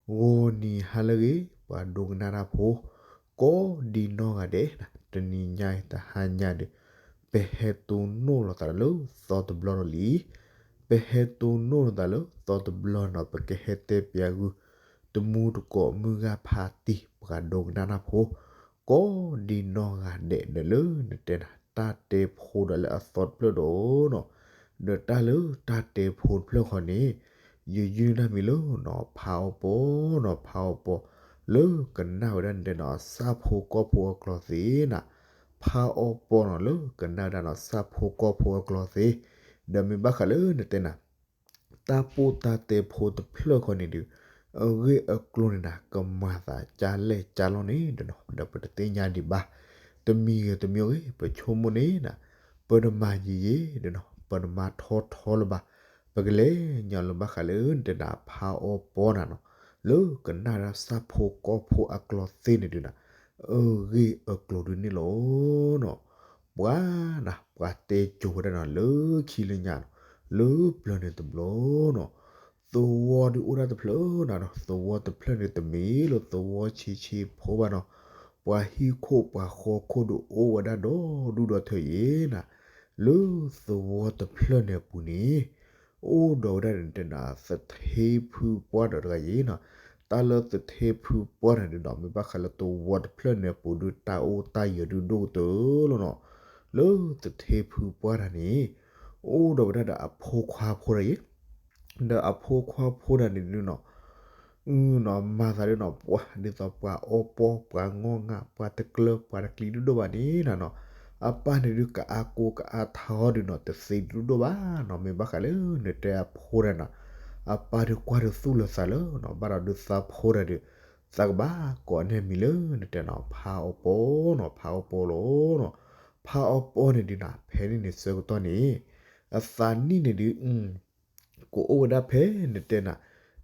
ဂီၤနံၤဟါလၢအဂ့ၤ ပှၤဒိကနၣ်တၢ်ဖိ ကိးဒံနီၢ်ဂၤဒဲး, တနံၤညါအံၤတဟါညါဒီး ပဟဲတိၢ်နီၣ်လိာ်သးလၢသီတဘျီဒီးလံ. ပဟဲတိၢ်နီၣ်လိာ်သးလၢသီတဘျီနီၤ ပကဟဲတဲပၠးဂုၢ် တမူတကိးမုၢ်ဂၢ်ဖးတံၢ် ပှၤဒိကနၣ်တၢ်ဖိ ကိးဒံနီၢ်ဂၤဒဲးဒီးလၢနတဲနၤ တၢ်တဲဖိဒီးလၢအသီတဖျၢၣ်ဒီးနီၤ, ဒီးတၢ်လၢတၢ်တဲဖိတဖျၢၣ်ခီန့ၣ် ယယုၢ်တၢ်မံၤလၢနီၤ ဖးအီပီနီၤ ဖးအီပီ လၢကနၣ်ဝဲဒၣ်နတဲနီၤ ဆၣ်ဖိကီၢ်ဖိအကျိၤသ့နီၤ, ဖးအီပီနီၤ လၢကနၣ်ဝဲဒၣ်နီၤ ဆၣ်ဖိကီၢ်ဖိအကျိၤသ့, ဒီးမ့ၢ်ဘၣ်ဃးလၢနတဲနၤ တၢ်ပိၢ်တၢ်တဲဖိတဖျၢၣ်ခီန့ၣ်ဒီး အဂ့ၢ်အကျိၤန့ၣ်နၤ ကမၤသးကၢ်လဲၢ်ကၢ်လီၢ်န့ၣ်ဒီးနီၤ ဒီးပတသ့ၣ်ညါဒံးဘၣ်. တမံၤဂ့ၤတမံၤဂ့ၤ ပဆိကမိၣ်န့ၣ်နၤ ပတမၤယံာ်ယံာ်ဒီးနီၤ ပတမၤထီထီလၢၤဘၣ်. ပကလဲၤညါလၢဘၣ်ဃးလၢနတဲနၤ ဖးအီပီနၤနီၤ လၢကနၣ်ဝဲဒၣ်ဆၣ်ဖိကီၢ်ဖိအကျိၤသ့န့ၣ်ဒုးနၤ အဂ့ၢ်အကျိၤဒုးန့ၣ်လီၤနီၤ. ပှၤနၤ ပှၤတဲကိၤဝဲဒၣ်နီၤ လၢခံလၢညါနီၤ လၢပျၢၤန့ၣ်တဘျီနီၤ သဝီဒုးအိၣ်ဒၣ်တဖျၢၣ်နၤနီၤ သဝီတဖျၢၣ်န့ၣ်တမ့ၢ်လၢသဝီဆံးဆံးဖိဘၣ်နီၤ, ပှၤဟံၣ်ခိၣ်ပှၤဃီခိၣ်ဒုးအိၣ်ဝဲဒၣ်ဒီဒူၣ်ဒီထၢအံၤနၤ, လၢသဝီတဖျၢၣ်န့ၣ်အပူၤန့ၣ် အိၣ်ဒီးဝဲဒၣ်နတဲနၤ သထ့ဖုပှၢ်ဒီးတဂၤအံၤနီၤ, တၢ်လၢသထ့ဖုပှၢ်န့ၣ်ဒုးနီၤ မ့ၢ်ဘၣ်ဃးလၢသဝီတဖျၢၣ်န့ၣ်အပူၤဒုး တၢ်အိၣ်တၢ်ယၢၤဒုးဒိၣ်ကတၢၢ်လီၤနီၤ, လၢသထ့ဖုပှၢ်တဂၤန့ၣ် အိၣ်ဒီးဝဲဒၣ်ဒီးအဖိခွါဖိတဂၤအံၤ ဒီးအဖိခွါဖိတဂၤန့ၣ်ဒုးနီၤ အနီၤ မၤသးဒုးနီၤ ပှၤဒ်သိးပှၤအီပီ ပှၤငီၢ်ငါ် ပှၤတကျၢၤ ပှၤတကျံဒိၣ်ဒိၣ်ဘၣ်န့ၣ်နၤနီၤ, အပၢ်န့ၣ်ဒုးကအါကိကအါထီဒုးနီၤ တသ့ဒိၣ်ဒိၣ်ဘၣ်နီၤ, မ့ၢ်ဘၣ်ဃးလၢနတဲအဖိတဂၤနီၤ, အပၢ်ဒုးကွၢ်ဒုးသူၣ်လၢသးလၢနီၤ ဘၣ်ဒီးဒုးသးဖိတဂၤဒီး သးကဘၣ်ကိးန့ၢ်မံၤလၢနတဲနီၤ ဖးအီပီနီၤ ဖးအီပီလီၤနီၤ, ဖးအီပီန့ၣ်ဒုးနၤ ဖဲန့ၣ်န့ၣ်ဆၢကတီၢ်န့ၣ် အသးနံၣ်န့ၣ်ဒုး ကအိၣ်ဝဲဒၣ်ဖဲနတဲနၤ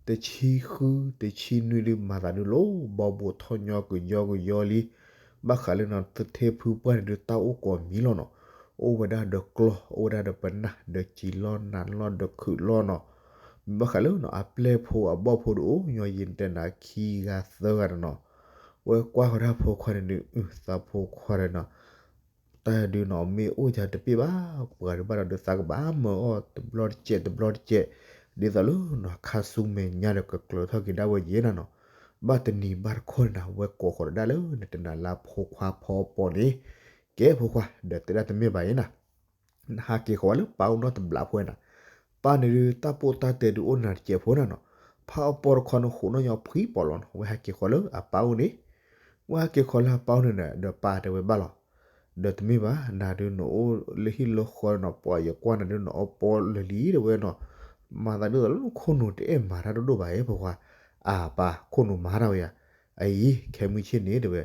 တဆံဃု တဆံနွံဒုး မၤသးဒုးလီၤ ဘီဘိးထီၣ်ညီကယီကယီလံ, ဘၣ်ဃးလၢနီၤ သထ့ဖုပှၢ်န့ၣ်ဒုး တၢ်အိၣ်ကိးမံၤလီၤနီၤ, အိၣ်ဝဲဒၣ်ဒီးကျီၢ် အိၣ်ဝဲဒၣ်ဒီးပနၢ် ဒီးစံာ်လီၢ်နၤလီၢ်ဒီးခုးလီၢ်နီၤ, မ့ၢ်ဘၣ်ဃးလၢနီၤ အပျဲၢ်ဖိအဘီၣ်ဖိဒုးအိၣ် ညီယံၤနတဲနၤ ခံဂၤသၢဂၤန့ၣ်နီၤ, ဝဲကွၢ်ဃီၤတၢ်ဖိခွါန့ၣ်ဒုး သးဖိခွါဒီးနီၤ တၢ်ဒုးနီၤ မ့ၢ်အိၣ်ယၤတပ့ၢ်ဘၣ် ပှၤဒုးဘၣ်ဒီးဒုးသးကဘၣ်မၢအီၣ်တဘျီတကဲးတဘျီတကဲး, ဒ်သိးလၢနီၤ ခါဆူမဲာ်ညါဒီးကကျၢၤထီၣ်က့ၤဒၣ်ဝဲယဲနၤနီၤ, ဘၣ်တနံၤဘၣ်တခီန့ၣ်နၤ ဝဲကိးဃီၤဒၣ်လၢနတဲနၤလၢအဖိခွါဖီအီပီန့ၣ်, ကဲဖိခွါ ဒီးတဲဒၣ်တမ့ၢ်ဘၣ်ယဲနၤ နဟးက့ၤဃီၤဝဲလၢပၢ်အိၣ်နီတဘျီဖိနၤ, ပၢ်န့ၣ်ဒုးတၢ်ပိၢ်တၢ်တဲဒုးအိၣ်နၤတစဲးဖိနၤနီၤ, ဖးအီပီတခီန့ၣ် ဃိးနီၣ်ညီဖှံပီၣ်လီၤနီၤ, ဝဲဟးက့ၤဃီၤလၢအပၢ်အိၣ်န့ၣ်, ဝဲဟဲက့ၤဃီၤလၢအပၢ်အိၣ်န့ၣ်ဒီး ပၢ်တဲဝဲဘၣ်လီၤ, ဒီးတမ့ၢ်ဘၣ် နၤဒုးနအိၣ်လၢဟံၣ်လၢဃီနီၤ ပှၤယကွၢ်နၤဒုးနအီပီၣ်လၢာ်လံတဲဝဲနီၤ, မၤသးဒ်သိးလၢနခိၣ်နူာ်တအဲၣ်မၤတၢ်ဒိၣ်ဒိၣ်ဘၣ်ဧါ ဖိခွါ, အၢ ပၢ် ခိၣ်နူာ်မၤတၢ်ဝဲယၤ, အအံၤ ခဲမုၢ်ဆ့ၣ်န့ၣ်တဲဝဲ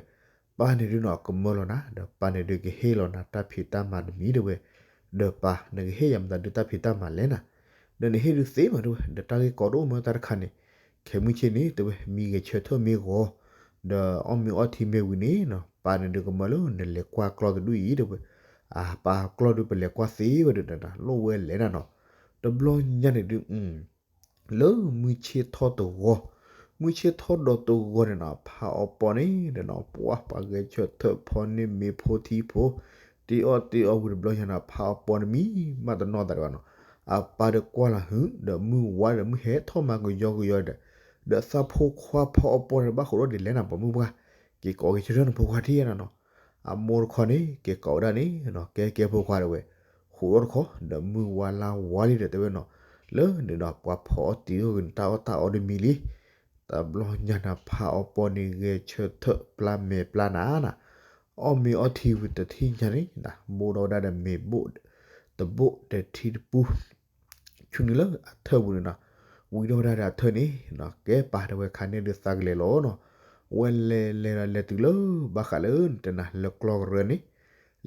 ပၢ်န့ၣ်ဒုးနီၤ ကမၢလီၤနၤ ဒီးပၢ်န့ၣ်ဒုးကဟ့ၣ်လီၤနၤတၢ်ဖံးတၢ်မၤတမံၤတဲဝဲ, ဒီးပၢ် နကဟ့ၣ်ယၤမတၤဒုးတၢ်ဖံးတၢ်မၤလဲၣ်နၤ, ဒီးနဟ့ၣ်ဒုးသ့မးတဲဝဲ ဒီးတၢ်ဂ့ၢ်ကီဒိၣ်မၢတၢ်တခါန့ၣ်, ခဲမုၢ်ဆ့ၣ်န့ၣ်တဲဝဲ မံဂဲၤဆၢထၢၣ်မ့ၢ်ဂီၤ, ဒီးအီၣ်မ့ၤအီထံမ့ၢ်ဝံၤန့ၣ်နီၤ ပၢ်န့ၣ်ဒုးကမၢလၢနလဲၤကွၢ်ကျီၢ်တဒူၣ်အံၤတဲဝဲ, အၢ ပၢ် ကျီၢ်ဒုးပလဲၤကွၢ်သ့ဝဲဒီး လိၣ်ဝဲလဲၣ်နၤနီၤ, တဘျီညါန့ၣ်ဒုး လၢမုၢ်ဆ့ၣ်ထီၣ်တဂီၤ, မုၢ်ဆ့ၣ်ထီၣ်ဒီးတဂီၤန့ၣ်နီၤ ဖးအီပီန့ၣ်ဒီးနီၤ ပှၤပှၤဂဲၤဆၢထၢၣ်ဖီန့ၢ်မ့ၤဖိထံဖိ, တ့အီၣ်တ့အီဝံၤတဘျီညါနီၤ ဖးအီပီန့ၣ်မံမးတနီၢ်သးတဂၤနီၤ, အပၢ်ဒီးကွၢ်လီၤဟု ဒီးမုၢ်ဝါဒီးမုၢ်ဟဲထီၣ်မးကယီကယီဒီး, ဒီးသးဖိခွါဖးအီပီန့ၣ်ဘၣ်ဃိးထီၣ်ဒ်လဲၣ်နၤ ပှၤမုၢ်ပှၢ်, က့ၤကိးက့ၤဆၢထၢၣ်နဖိခွါထံၣ်နၤနီၤ အမိၢ်တခီန့ၣ် က့ၤကိးဝဲဒၣ်န့ၣ်နီၤ ကဲကဲဖိခွါတဲဝဲ, ဃိးထီၣ်တခီ ဒီးမုၢ်ဝါလါဝါလံဒီးတဲဝဲနီၤ, လၢန့ၣ်ဒီးပှၤဖီအီၣ်တံၤအီၣ်ဂ့ၤန့ၣ် တၢ်အီၣ်တၢ်အီတမံၤလံ, တဘျီညါန့ၣ် ဖးအီပီန့ၣ်ဂဲၤဆၢထၢၣ်ပျၢ်မဲာ်ပျၢ်နါနၤ, အီၣ်မ့ၤအီထံဝံၤတထံၣ်ညါန့ၣ် ဘိၣ်ထီၣ်ဝဲဒၣ်ဒီးမ့ၤဘိၣ်တဘိၣ်တထံတပူၤ ဆူနုာ်လၢအထၢၣ်ပူၤန့ၣ်နီၤ, ဝံၤထီၣ်ဝဲဒၣ်ဒီးအထၢၣ်န့ၣ်နီၤ ကဲပၢ်တဲဝဲခါန့ၣ်ဒုးသးကလဲၤလီၤနီၤ, ဝဲလဲၤလဲၤဒီးလဲၤတုၤလၢဘၣ်ဃးလၢနတဲနၤလၢကျီၢ်ကရၢန့ၣ်,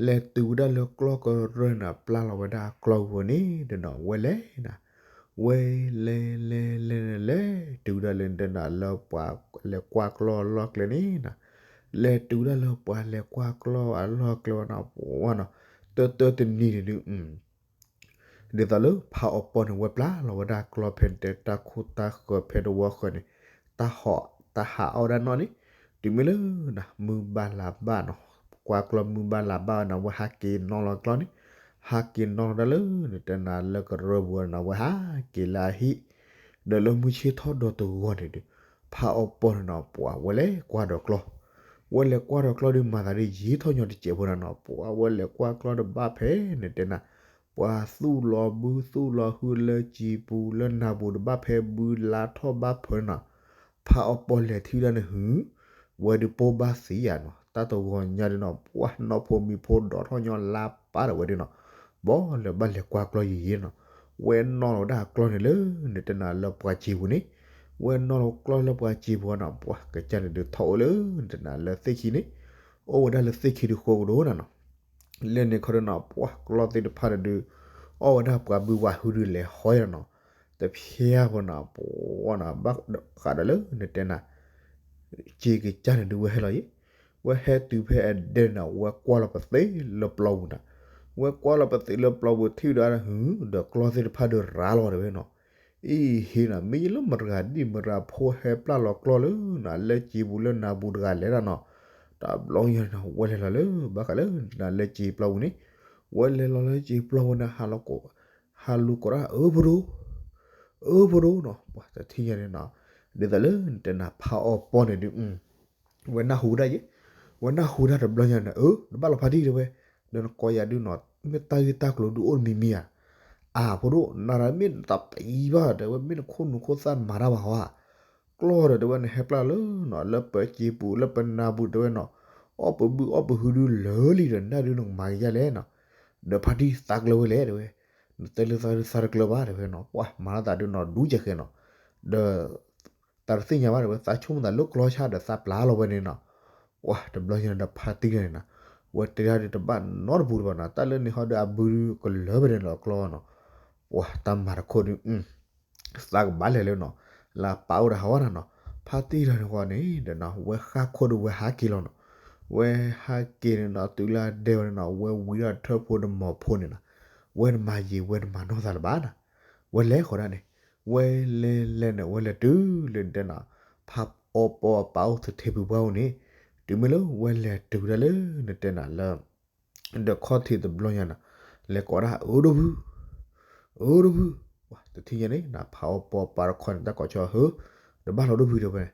လဲၤတုၤဝဲဒၣ်လၢကျီၢ်ကရၢန့ၣ် ပျၢ်လီၤဝဲဒၣ်ကျီၢ်ကရၢန့ၣ်ဒီးနီၤ ဝဲလဲၤနၤ, ဝဲလဲၤလဲၤလဲၤလဲၤလဲၤ တုၤဝဲဒၣ်လၢနတဲနၤလၢပှၤလဲၤကွၢ်ကျီၢ်အလီၢ်ကျဲန့ၣ်နီၤ, လဲၤတုၤဝဲဒၣ်လၢပှၤလဲၤကွၢ်ကျီၢ်အလီၢ်ကျဲဝဲနီၤ ပှၤနီၤ, တၢတၢတနံၤန့ၣ်ဒုး ဒ်သိးလၢဖးအီပီန့ၣ် ဝဲပျၢ်လီၤဝဲဒၣ်ကျီၢ်ဖဲတဲတၢ်ခိၣ်တၢ်ဃၢၤဖဲတဝီဃၢၤန့ၣ်, တ တၢ်ဟးအီၣ်ဒၣ်နီၣ်န့ၣ်, တုၤမ့ၢ်လၢ မုၢ်ဘၣ်လါဘၣ်နီၤ, ကွၢ်ကျီၢ်မုၢ်ဘၣ်လါဘၣ်ဝဲန့ၣ် ဝဲဟးက့ၤနီၣ်လီၤကျီၢ်န့ၣ်, ဟးက့ၤနီၣ်လီၤဒၣ်လၢ နတဲနၤလၢကရၢပူၤဝဲန့ၣ် ဝဲဟးက့ၤလၢအဟံၣ်, ဒီးလၢမုၢ်ဆ့ၣ်ထီၣ်ဒီတဂီၤန့ၣ်ဒီး ဖးအီပီန့ၣ်နီၤ ပှၤဝဲလဲၤကွၢ်ဒီးကျီၢ်, ဝဲလဲၤကွၢ်ဒီးကျီၢ်ဒီး မၤသးဒ်ယံာ်ထီၣ်ညီတစဲးဖိန့ၣ်နီၤ, ပှၤဝဲလဲၤကွၢ်ကျီၢ်ဒီးဘၣ်ဖဲ နတဲနၤ ပှၤသူၣ်လီၤဘုသူၣ်လီၤဟုလၢစံာ်ပူၤလၢနၢ်ပူၤဒီး ဘၣ်ဖဲဘုလါထီၣ်ဘၣ်ဖၢန့ၣ်နီၤ, ဖးအီပီလဲၤထံၣ်ဒၣ်န့ၣ်ဟု, ဝဲဒုးပိၢ်ဘၣ်သံယၤနီၤ, တၢ်တဂီၤညါဒုးနီၤ ပှၤနီၢ်ဖိမံၤဖိဒီးထီၣ်ညီလါပၢ်ဒီးဝဲဒုးနီၤ, ဘီလၢဘၣ်လဲၤကွၢ်ကျီၢ်ယံာ်ယံာ်နီၤ, ဝဲနီၣ်လီၤဝဲဒၣ်ကျီၢ်န့ၣ်လၢ နတဲနၤလၢပှၤစံာ်ပူၤန့ၣ်, ဝဲနီၣ်လီၤကျီၢ်လၢပှၤစံာ်ပူၤနီၤ ပှၤကစၢ်န့ၣ်ဒုးထီၣ်အိၣ်လၢ နတဲနၤလၢသ့ၣ်ခံန့ၣ်, အိၣ်ဝဲဒၣ်လၢသ့ၣ်ခံဒုးဃိကဒိၣ်နၤနီၤ လၢန့ၣ်ခီဒုးနီၤ ပှၤကျီၢ်သ့ၣ်တဖၣ်န့ၣ်ဒုး အီၣ်ဝဲဒၣ်ပှၤဘုပှၤဟုဒုးလဲၤဟီယၤနီၤ, တဖျါဖိနီၤ ပှၤနီၤ ဘၣ်ဃးဒီးလၢနတဲနၤ စ့ကစၢ်န့ၣ်ဒုးဝဲဟဲလီၤယံၤ, ဝဲဟဲတုၤဖဲအဒဲန့ၣ်နီၤ ဝဲကွၢ်လီၤပသ့လၢပျီပူၤနီၤ, ဝဲကွၢ်လီၤပသ့လၢပျီပူၤထံၣ်ဒီးဟု ဒီးကျီၢ်သ့ၣ်တဖၣ်ဒုးရၤလီၤတဲဝဲနီၤ, အံၤဟ့နီၤ မ့ၢ်ယလၢမတၤတဂၤဒ်မတၤတဂၤဖိဟဲပျၢ်လီၤကျီၢ်လၢနၤ လၢစံာ်ပူၤလၢနၢ်ပူၤတဂၤလဲၣ်ဒၣ်နီၤ, တဘျီညါန့ၣ်နီၤ ဝဲလဲၤလီၤလၢ ဘၣ်ဃးလၢနၤလၢစံာ်ပျီပူၤန့ၣ်, ဝဲလဲၤလီၤလၢစံာ်ပျီပူၤန့ၣ် ဟးလူၤကိးဒၣ်အၢဖိဒိၣ် အၢဖိဒိၣ်နီၤ ပှၤတထံၣ်ညါန့ၣ်နီၤ, ဒ်သိးလၢနတဲနၤဖးအီပီန့ၣ်ဒုး ဝဲနၢ်ဟူဒၣ်ယဲ, ဝဲနၢ်ဟူဒၣ်တဘျီညါန့ၣ် အၢ နဘၣ်လီၤဖးတံၢ်တဲဝဲ, ဒီးနကိးယၤဒုးနီၤ မ့ၢ်တၢ်ဂ့ၢ်တၢ်ကျိၤဒုးအိၣ်တမံၤမံၤဧါ, အၢ ဖိဒိၣ် နၤဒီးမ့ၢ်နတပံၤဘၣ်တဲဝဲ မ့ၢ်နခိၣ်နူာ်ခိၣ်သၣ်မၤတၢ်ဘၣ်ဟီဧါ, ကျီၢ်ဒီးတဲဝဲနဟဲပျၢ်လၢနီၤ လၢပစံာ်ပူၤလၢပနၢ်ပူၤတဲဝဲနီၤ, အီၣ်ပဘုအီၣ်ပဟုဒုးလၢာ်လံဒီး နဒုးနကမၤကယဲလဲၣ်နီၤ, ဒီးဖါတံၢ်သးကျၢၤဝဲလဲၣ်တဲဝဲ, နတဲလၢသးဒုးသးတကျၢၤဘၣ်တဲဝဲနီၤ ပှၤမၤလီၤသးဒုးနီၤ ဒူကဲဃဲနီၤ, ဒီး တၢ်တသ့ၣ်ညါဘၣ်တဲဝဲ သးဆိကမိၣ်သးလၢကျီၢ်ဆါဒီးသးပျၢ်လီၤဝဲန့ၣ်နီၤ, ပှၤတဘျီညါဒီးဖါတံၢ်န့ၣ်နီၤ, ဝဲတဲဒၣ်ဒုးတဘၣ်နီတပူၤတဘၣ်နီၤ တၢ်လၢန့ၣ်ဟီဒီးအဘုဒုးကလၢၤဖဲန့ၣ်လီၤကျီၢ်နီၤ, ပှၤတၢ်မၤတခိၣ်ဒုး သးကဘၣ်လဲၤလၢနီၤ, လၢပၢ်အိၣ်ဒီးဟးဝဲနီၤနီၤ, ဖါတံၢ်လီၤန့ၣ်ဃီန့ၣ်ဒီးနီၤ ဝဲဃၣ်ခိၣ်ဒီးဝဲဟးက့ၤလီၤနီၤ, ဝဲဟးက့ၤန့ၣ်နီၤ တုၤလၢအဒဲဝဲန့ၣ်နီၤ ဝဲဝံၤဒီးထၢၣ်ဖိဒီးမီၤဖိန့ၣ်နီၤ, ဝဲတမၤယံာ်ဝဲတမၤနီၢ်သးလၢၤဘၣ်နီၤ, ဝဲလဲၤဃီဒၣ်န့ၣ်, ဝဲလဲၤလဲၤန့ၣ် ဝဲလဲၤတုၤလၢနတဲနီၤ, ဖးအီပီအပၢ်အိၣ်သထ့ဖုပှၢ်အိၣ်န့ၣ်, တုၤမ့ၢ်လၢဝဲလဲၤတုၤဒၣ်လၢနတဲနၤလၢ ဒီးခီၣ်ထံးတဘျီညါနီၤ, လဲၤကိးဒၣ်အၢဒိၣ်ဖု, အၢဒိၣ်ဖု, တထံၣ်ညါန့ၣ် ဖးအီပီပၢ်တခီန့ၣ် တၢ်ကိးဆီဟၢ, တဘၣ်လီၤဒိၣ်ဖုတဲဝဲ,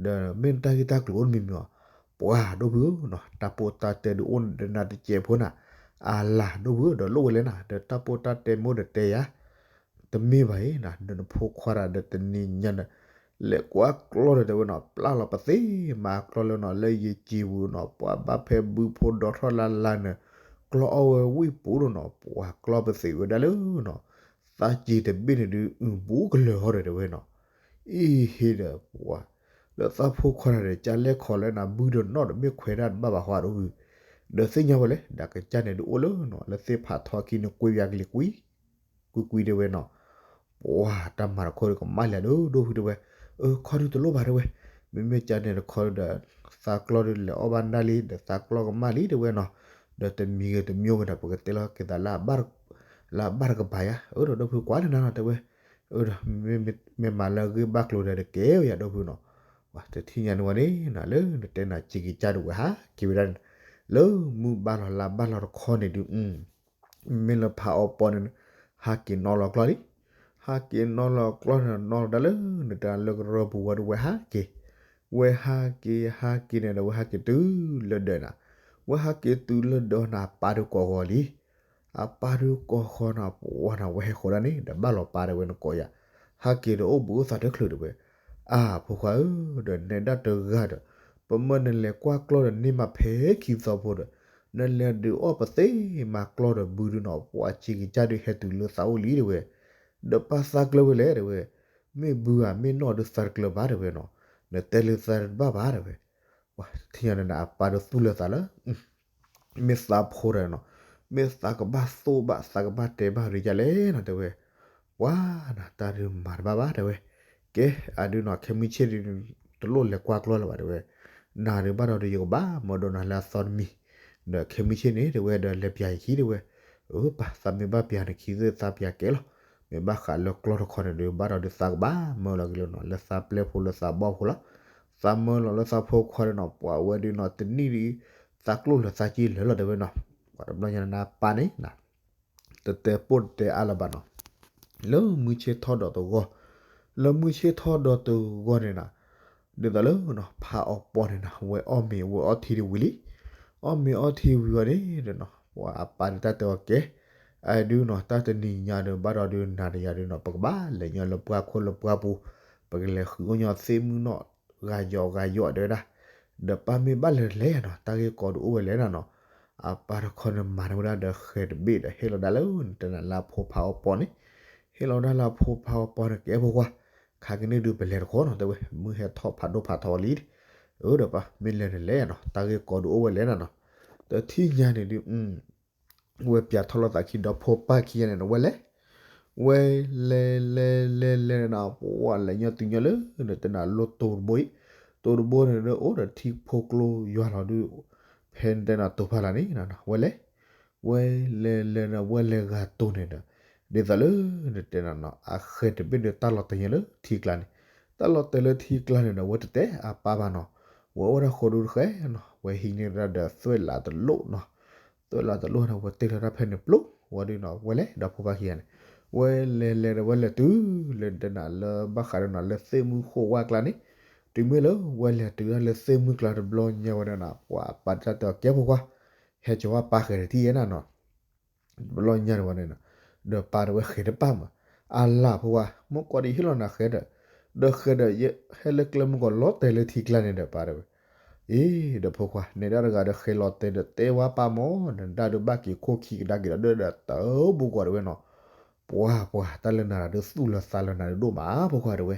ဒီးမ့ၢ်တၢ်ဂ့ၢ်တၢ်ကျိၤအိၣ်တမံၤမံၤအီၤ, ပှၤဒိၣ်ဖုဧၢနီၤ တၢ်ပိၢ်တၢ်တဲဒုးအိၣ်ဒီးနၤတစဲးဖိနီၤ, အလၤဒိၣ်ဖုဧၢ ဒီးလိၣ်ဝဲလဲၣ်နီၤ ဒီးတၢ်ပိၢ်တၢ်တဲမ့ၢ်အိၣ်ဒီးတဲယၤ တမ့ၢ်ဘၣ်အံၤနီၤ ဒီးနဖိခွါတဂၤဒီးတနံၤညါဒီး လဲၤကွၢ်ကျီၢ်ဒီးတဲဝဲနီၤ ပျၢ်လီၤပသ့မၤကျီၢ်လၢနီၤ လၢယစံာ်ပူၤနီၤ ပှၤဘၣ်ဖဲဘုဖိဒီးထီၣ်လါလါန့ၣ် ကျီၢ်အီၣ်ဝဲဝံၣ်ပူၤဒိၣ်နီၤ ပှၤကျီၢ်ပသ့ဝဲဒၣ်လၢနီၤ သးစံာ်တဘ့ၣ်န့ၣ်ဒုး အုၣ်ဘူးကလၢၤဟီဒီးတဲဝဲနီၤ အံၤဟ့ဒီးပှၤ လၢသးဖိခွါတဂၤဒီး ကၢ်လဲၣ်ခီလၢနၤ ဘုဒီးနီၣ်ဒီး မ့ၢ်ခွဲးဒၣ်တဘၣ်ဘၣ်ဟီဒိၣ်ဖု, ဒီးသ့ၣ်ညါဝဲလဲၣ် ဒီးကစၢ်န့ၣ်ဒုးအိၣ်လၢနီၤ လၢသ့ၣ်ဖးထီခံန့ၣ် ကွ့ပၠးကလံၤကွံ ကွံကွံတဲဝဲနီၤ, ပှၤတၢ်မၤတခီဒီးကမၣ်လံဒိၣ်ဒိၣ်ဖုတဲဝဲ, အၢ ခီဒုးတလိၣ်ဘၣ်တဲဝဲ, မ့မ့ၢ်ကၢ်န့ၣ်တခီဒီး သးကျီၢ်ဒုးလဲၤအီၣ်ဘၣ်နၢ်လံ ဒီးသးကျီၢ်ကမၣ်လံတဲဝဲနီၤ, ဒီးတမံၤဂ့ၤတမံၤဂ့ၤဒီး ပကတဲလီၤက့ၤသးလၢ လၢအဘၣ်တကပၤယါ, အၢ ဒီးဒိၣ်ဖုကွၢ်လၢနၤနီၤတဲဝဲ, အၢ ဒီး မ့ၢ်မၤလၢအဂ့ၢ်ဘၣ်ကျိၤဒီးတကဲဝဲယၤဒိၣ်ဖုနီၤ, ပှၤတထံၣ်ညါန့ၣ်ဝဲန့ၣ် လၢနတဲနၤစံာ်ကစၢ်ဒုးဝဲဟးက့ၤဝဲဒၣ်န့ၣ်, လၢမုၢ်ဘၣ်လီၤလါဘၣ်လီၤတခီန့ၣ်ဒုး မ့ၢ်လၢဖးအီပီန့ၣ် ဟးက့ၤနီၣ်လီၤကျီၢ်လံ, ဟးက့ၤနီၣ်လီၤကျီၢ်န့ၣ် နီၣ်လီၤဒၣ်လၢနတဲလၢကရၢပူၤဝဲဒီးဝဲဟးက့ၤ, ဝဲဟးက့ၤ ဟးက့ၤန့ၣ်ဒီး ဝဲဟးက့ၤတုၤလၢဒၢးနၤ, ဝဲဟးက့ၤတုၤလၢဒၢးနၤ အပၢ်ဒုးကိးဃီၤလံ, အပၢ်ဒုးကိးဃီၤန့ၣ် ပှၤန့ၣ် ဝဲဟဲဃီၤဒၣ်န့ၣ် ဒီးဘၣ်လီၤပၢ်တဲဝဲနကိးယၤ, ဟးက့ၤဒီးအိၣ်ဘှံးအိၣ်သါတချုးတဲဝဲ, အၢ ဖိခွါဧၢ, ဒီးနဲဒၣ်တဂၤဒီး ပမၢနလဲၤကွၢ်ကျီၢ်ဒီးန့ၢ်မးဖဲခံသီဖိဒီး နလဲၤဒုးအီၣ်ပသ့မၤကျီၢ်ဒီးဘုဒုးနီၤ ပှၤစံာ်ကစၢ်ဒုးဟဲတုၤလၢသးအိၣ်လံတဲဝဲ, ဒီးပၢ်သးကျၢၤဝဲလဲၣ်တဲဝဲ, မ့ၢ်ဘုဧါမ့ၢ်နီၢ်ဒုးသးတကျၢၤဘၣ်တဲဝဲနီၤ, နတဲလၢသးတဘၣ်ဘၣ်တဲဝဲ, ပှၤတထံၣ်ညါန့ၣ် အပၢ်ဒုးသူၣ်လၢသးလၢ မ့ၢ်သးဖိတဂၤနီၤ, မ့ၢ်သးကဘၣ်သိၣ်ဘၣ် သးကဘၣ်တဲဘၣ်ဒုးယၤလဲၣ်နီၤတဲဝဲ, ပှၤနၤတၢ်ဒုးမၤတဘၣ်ဘၣ်တဲဝဲ, ကဲအဒုးနီၤ ခဲမုၢ်ဆ့ၣ်ဒုး တလိၣ်လဲၤကွၢ်ကျီၢ်လၢၤဘၣ်တဲဝဲ, နၤဒုးဘၣ်ဒီးဒုးယကဘၣ်မၤဒိးနၤလၢအသီတမံၤ, ဒီးခဲမုၢ်ဆ့ၣ်န့ၣ်တဲဝဲဒီးလဲၤပျးယခံတဲဝဲ, အၢ ပၢ်သးမ့ၢ်ဘၣ်ပျးနခံသ့ၣ်သးပျးကဲလီၤ, မ့ၢ်ဘၣ်ဃးလၢကျီၢ်တခီန့ၣ်ဒီး ဘၣ်ဒီးဒုးသးကဘၣ်မၢလီၤက့ၤလၢနီၤ လၢသးပျဲၢ်ဖိလၢသးဘီၣ်ဖိလီၤ. သးမၢလီၤလၢသးဖိခွါဒီးနီၤ ပှၤဝဲဒုးနီၤ တနံၣ်ဒုး သးကျိၣ်လၢသးက့လၢာ်လီၤတဲဝဲနီၤ. ပှၤတဘျီညါန့ၣ် အပၢ်န့ၣ် တတဲပိၢ်တတဲအါလၢၤဘၣ်နီၤ လၢမုၢ်ဆ့ၣ်ထီၣ်ဒီးတဂီၢ်, လၢမုၢ်ဆ့ၣ်ထီၣ်ဒီးတဂီၢ်န့ၣ်နီၤ, ဒ်သိးလၢနီၤ ဖးအီပီန့ၣ်နီၤ ဝဲအီၣ်မ့ၤဝဲအီထံတဝံၤလံ, အီၣ်မ့ၤအီထံဝံၤဝဲန့ၣ်ဒီးနီၤ ပှၤအပၢ်ဒုးတၢ်တဲအီၤကဲ, အဒုးနီၤ တၢ်တနံၤညါဒီး ဘၣ်ဒီးဒုးနၤတယၤဒုးနီၤ ပကဘၣ်လဲၤညီလၢပှၢ်ခိၣ်လၢပှၢ်ပူၤ, ပကလဲၤဃုအီၣ်ညီသ့ၣ်မုၢ်နီၣ် ဂၤယီၤဂၤယီၤတဲဝဲဒၣ်, ဒီးပၢ်မ့ၢ်ဘၣ်လဲၤတလဲၣ်နီၤ တၢ်ဂ့ၢ်ကီဒုးအိၣ်ဝဲလဲၣ်နၤနီၤ အပၢ်တခီန့ၣ်မၤန့ၢ်ဝဲဒၣ်ဒီးဃဲၤတဘ့ၣ်ဒီး ဟ့ၣ်လီၤဒၣ်လၢနတဲနၤလၢအဖိဖးအီပီန့ၣ်, ဟ့ၣ်လီၤဒၣ်လၢအဖိဖးအီပီန့ၣ် ကဲဖိခွါ, ခါကန့ၣ်ဒုးပလဲၤတခီနီၤ တဲဝဲ, မုၢ်ဟဲထီၣ်ဖးဒိၣ်ဖးထီလံ, အၢဒီးပၢ်မ့ၢ်လဲၤတလဲၣ်နီၤ တၢ်ဂ့ၢ်ကီဒုးအိၣ်ဝဲလဲၣ်နၤနီၤ, တထံၣ်ညါန့ၣ်ဒုး ဝဲပၠးထီၣ်လိာ်သးခံဒီးဖိပၢ်ခံဂၤန့ၣ်ဒီး ဝဲလဲၤ, ဝဲလဲၤလဲၤလဲၤလဲၤနၤ ပှၤလဲၤညီတုၤညီလၢ နတဲနၤလၢတိၤတဘိအံၤ, တိၤတဘိန့ၣ်ဒီး အိၣ်ဒီးထံဖိကျိယွၤလီၤဒုး, ဖဲနတဲနၤတိၤဖးလၢ်န့ၣ် ဝဲလဲၤ, ဝဲလဲၤလဲၤဒီး ဝဲလဲၤဂၤတိၤန့ၣ်ဒီး, ဒ်သိးလၢ နတဲနၤနီၤ အဃဲၤတဘ့ၣ်ဒီးတၢ်လီၤတဲာ်ညါလၢထံကျါန့ၣ်, တၢ်လီၤတဲာ်လၢထံကျါန့ၣ်ဒီး ဝဲတတဲအပၢ်ဘၣ်နီၤ, ဝဲအိၣ်ဒၣ်ဃိဒုတဃဲနီၤ ဝဲဟံးန့ၢ်ဒၣ်ဒီးသွဲၣ်လးတလိၣ်နီၤ သွဲၣ်လးတလိၣ်န့ၣ် ဝဲတ့ၢ်လီၤတၢ်ဖဲန့ၣ်ပျိ, ဝဲဒုးနီၤ ဝဲလဲၤဒီးဖိပၢ်ခံဂၤန့ၣ်, ဝဲလဲၤလဲၤဒီးဝဲလဲၤတုၤလၢနတဲနၤလၢဘၣ်ဃးဒီးနီၤ လၢသ့ၣ်မုၢ်ဃိးဝါကျါန့ၣ်, တုၤမ့ၢ်လၢဝဲလဲၤတုၤဒၣ်လၢသ့ၣ်မုၢ်ကျါတဘျီညါဝဲဒၣ်နီၤ ပှၤအပၢ်တၢ်တဲအီၤကဲဖိခွါ, ဟဲကၠီၤဝဲပၢ်ဃဲၤတထံၣ်ယဲနၤနီၤ တဘျီညါန့ၣ်ဝဲန့ၣ်, ဒီးပၢ်တဲဝဲဃဲၤတပၢ်မး, အလၢ်ဖိခွါ မုၢ်ကီၢ်ဒီးယဟ့ၣ်လီၤနၤဃဲၤဒီး, ဒီးဃဲၤဒီး ယဟဲလၢကျဲမုၢ်ကီၢ်လီၤတဲာ်လၢထံကျါန့ၣ်ဒီးပၢ်တဲဝဲ, အ့ ဒီးဖိခွါ နဲဒၣ်တဂၤဒီးဃဲၤလီၤတဲာ်ဒီးတဲဝဲပၢ်မး နဒၣ်ဒုးဘၣ်က့ၤခိၣ်ခံကဒါက့ၤဒီးဒၢဒီးတၢ်အိၣ်ဘူးကီၢ်တဲဝဲနီၤ, ပှၤပှၤတၢ်လၢနၤဒီးသူၣ်လၢသးလၢနၤဒုးဒိၣ်မးဖိခွါတဲဝဲ,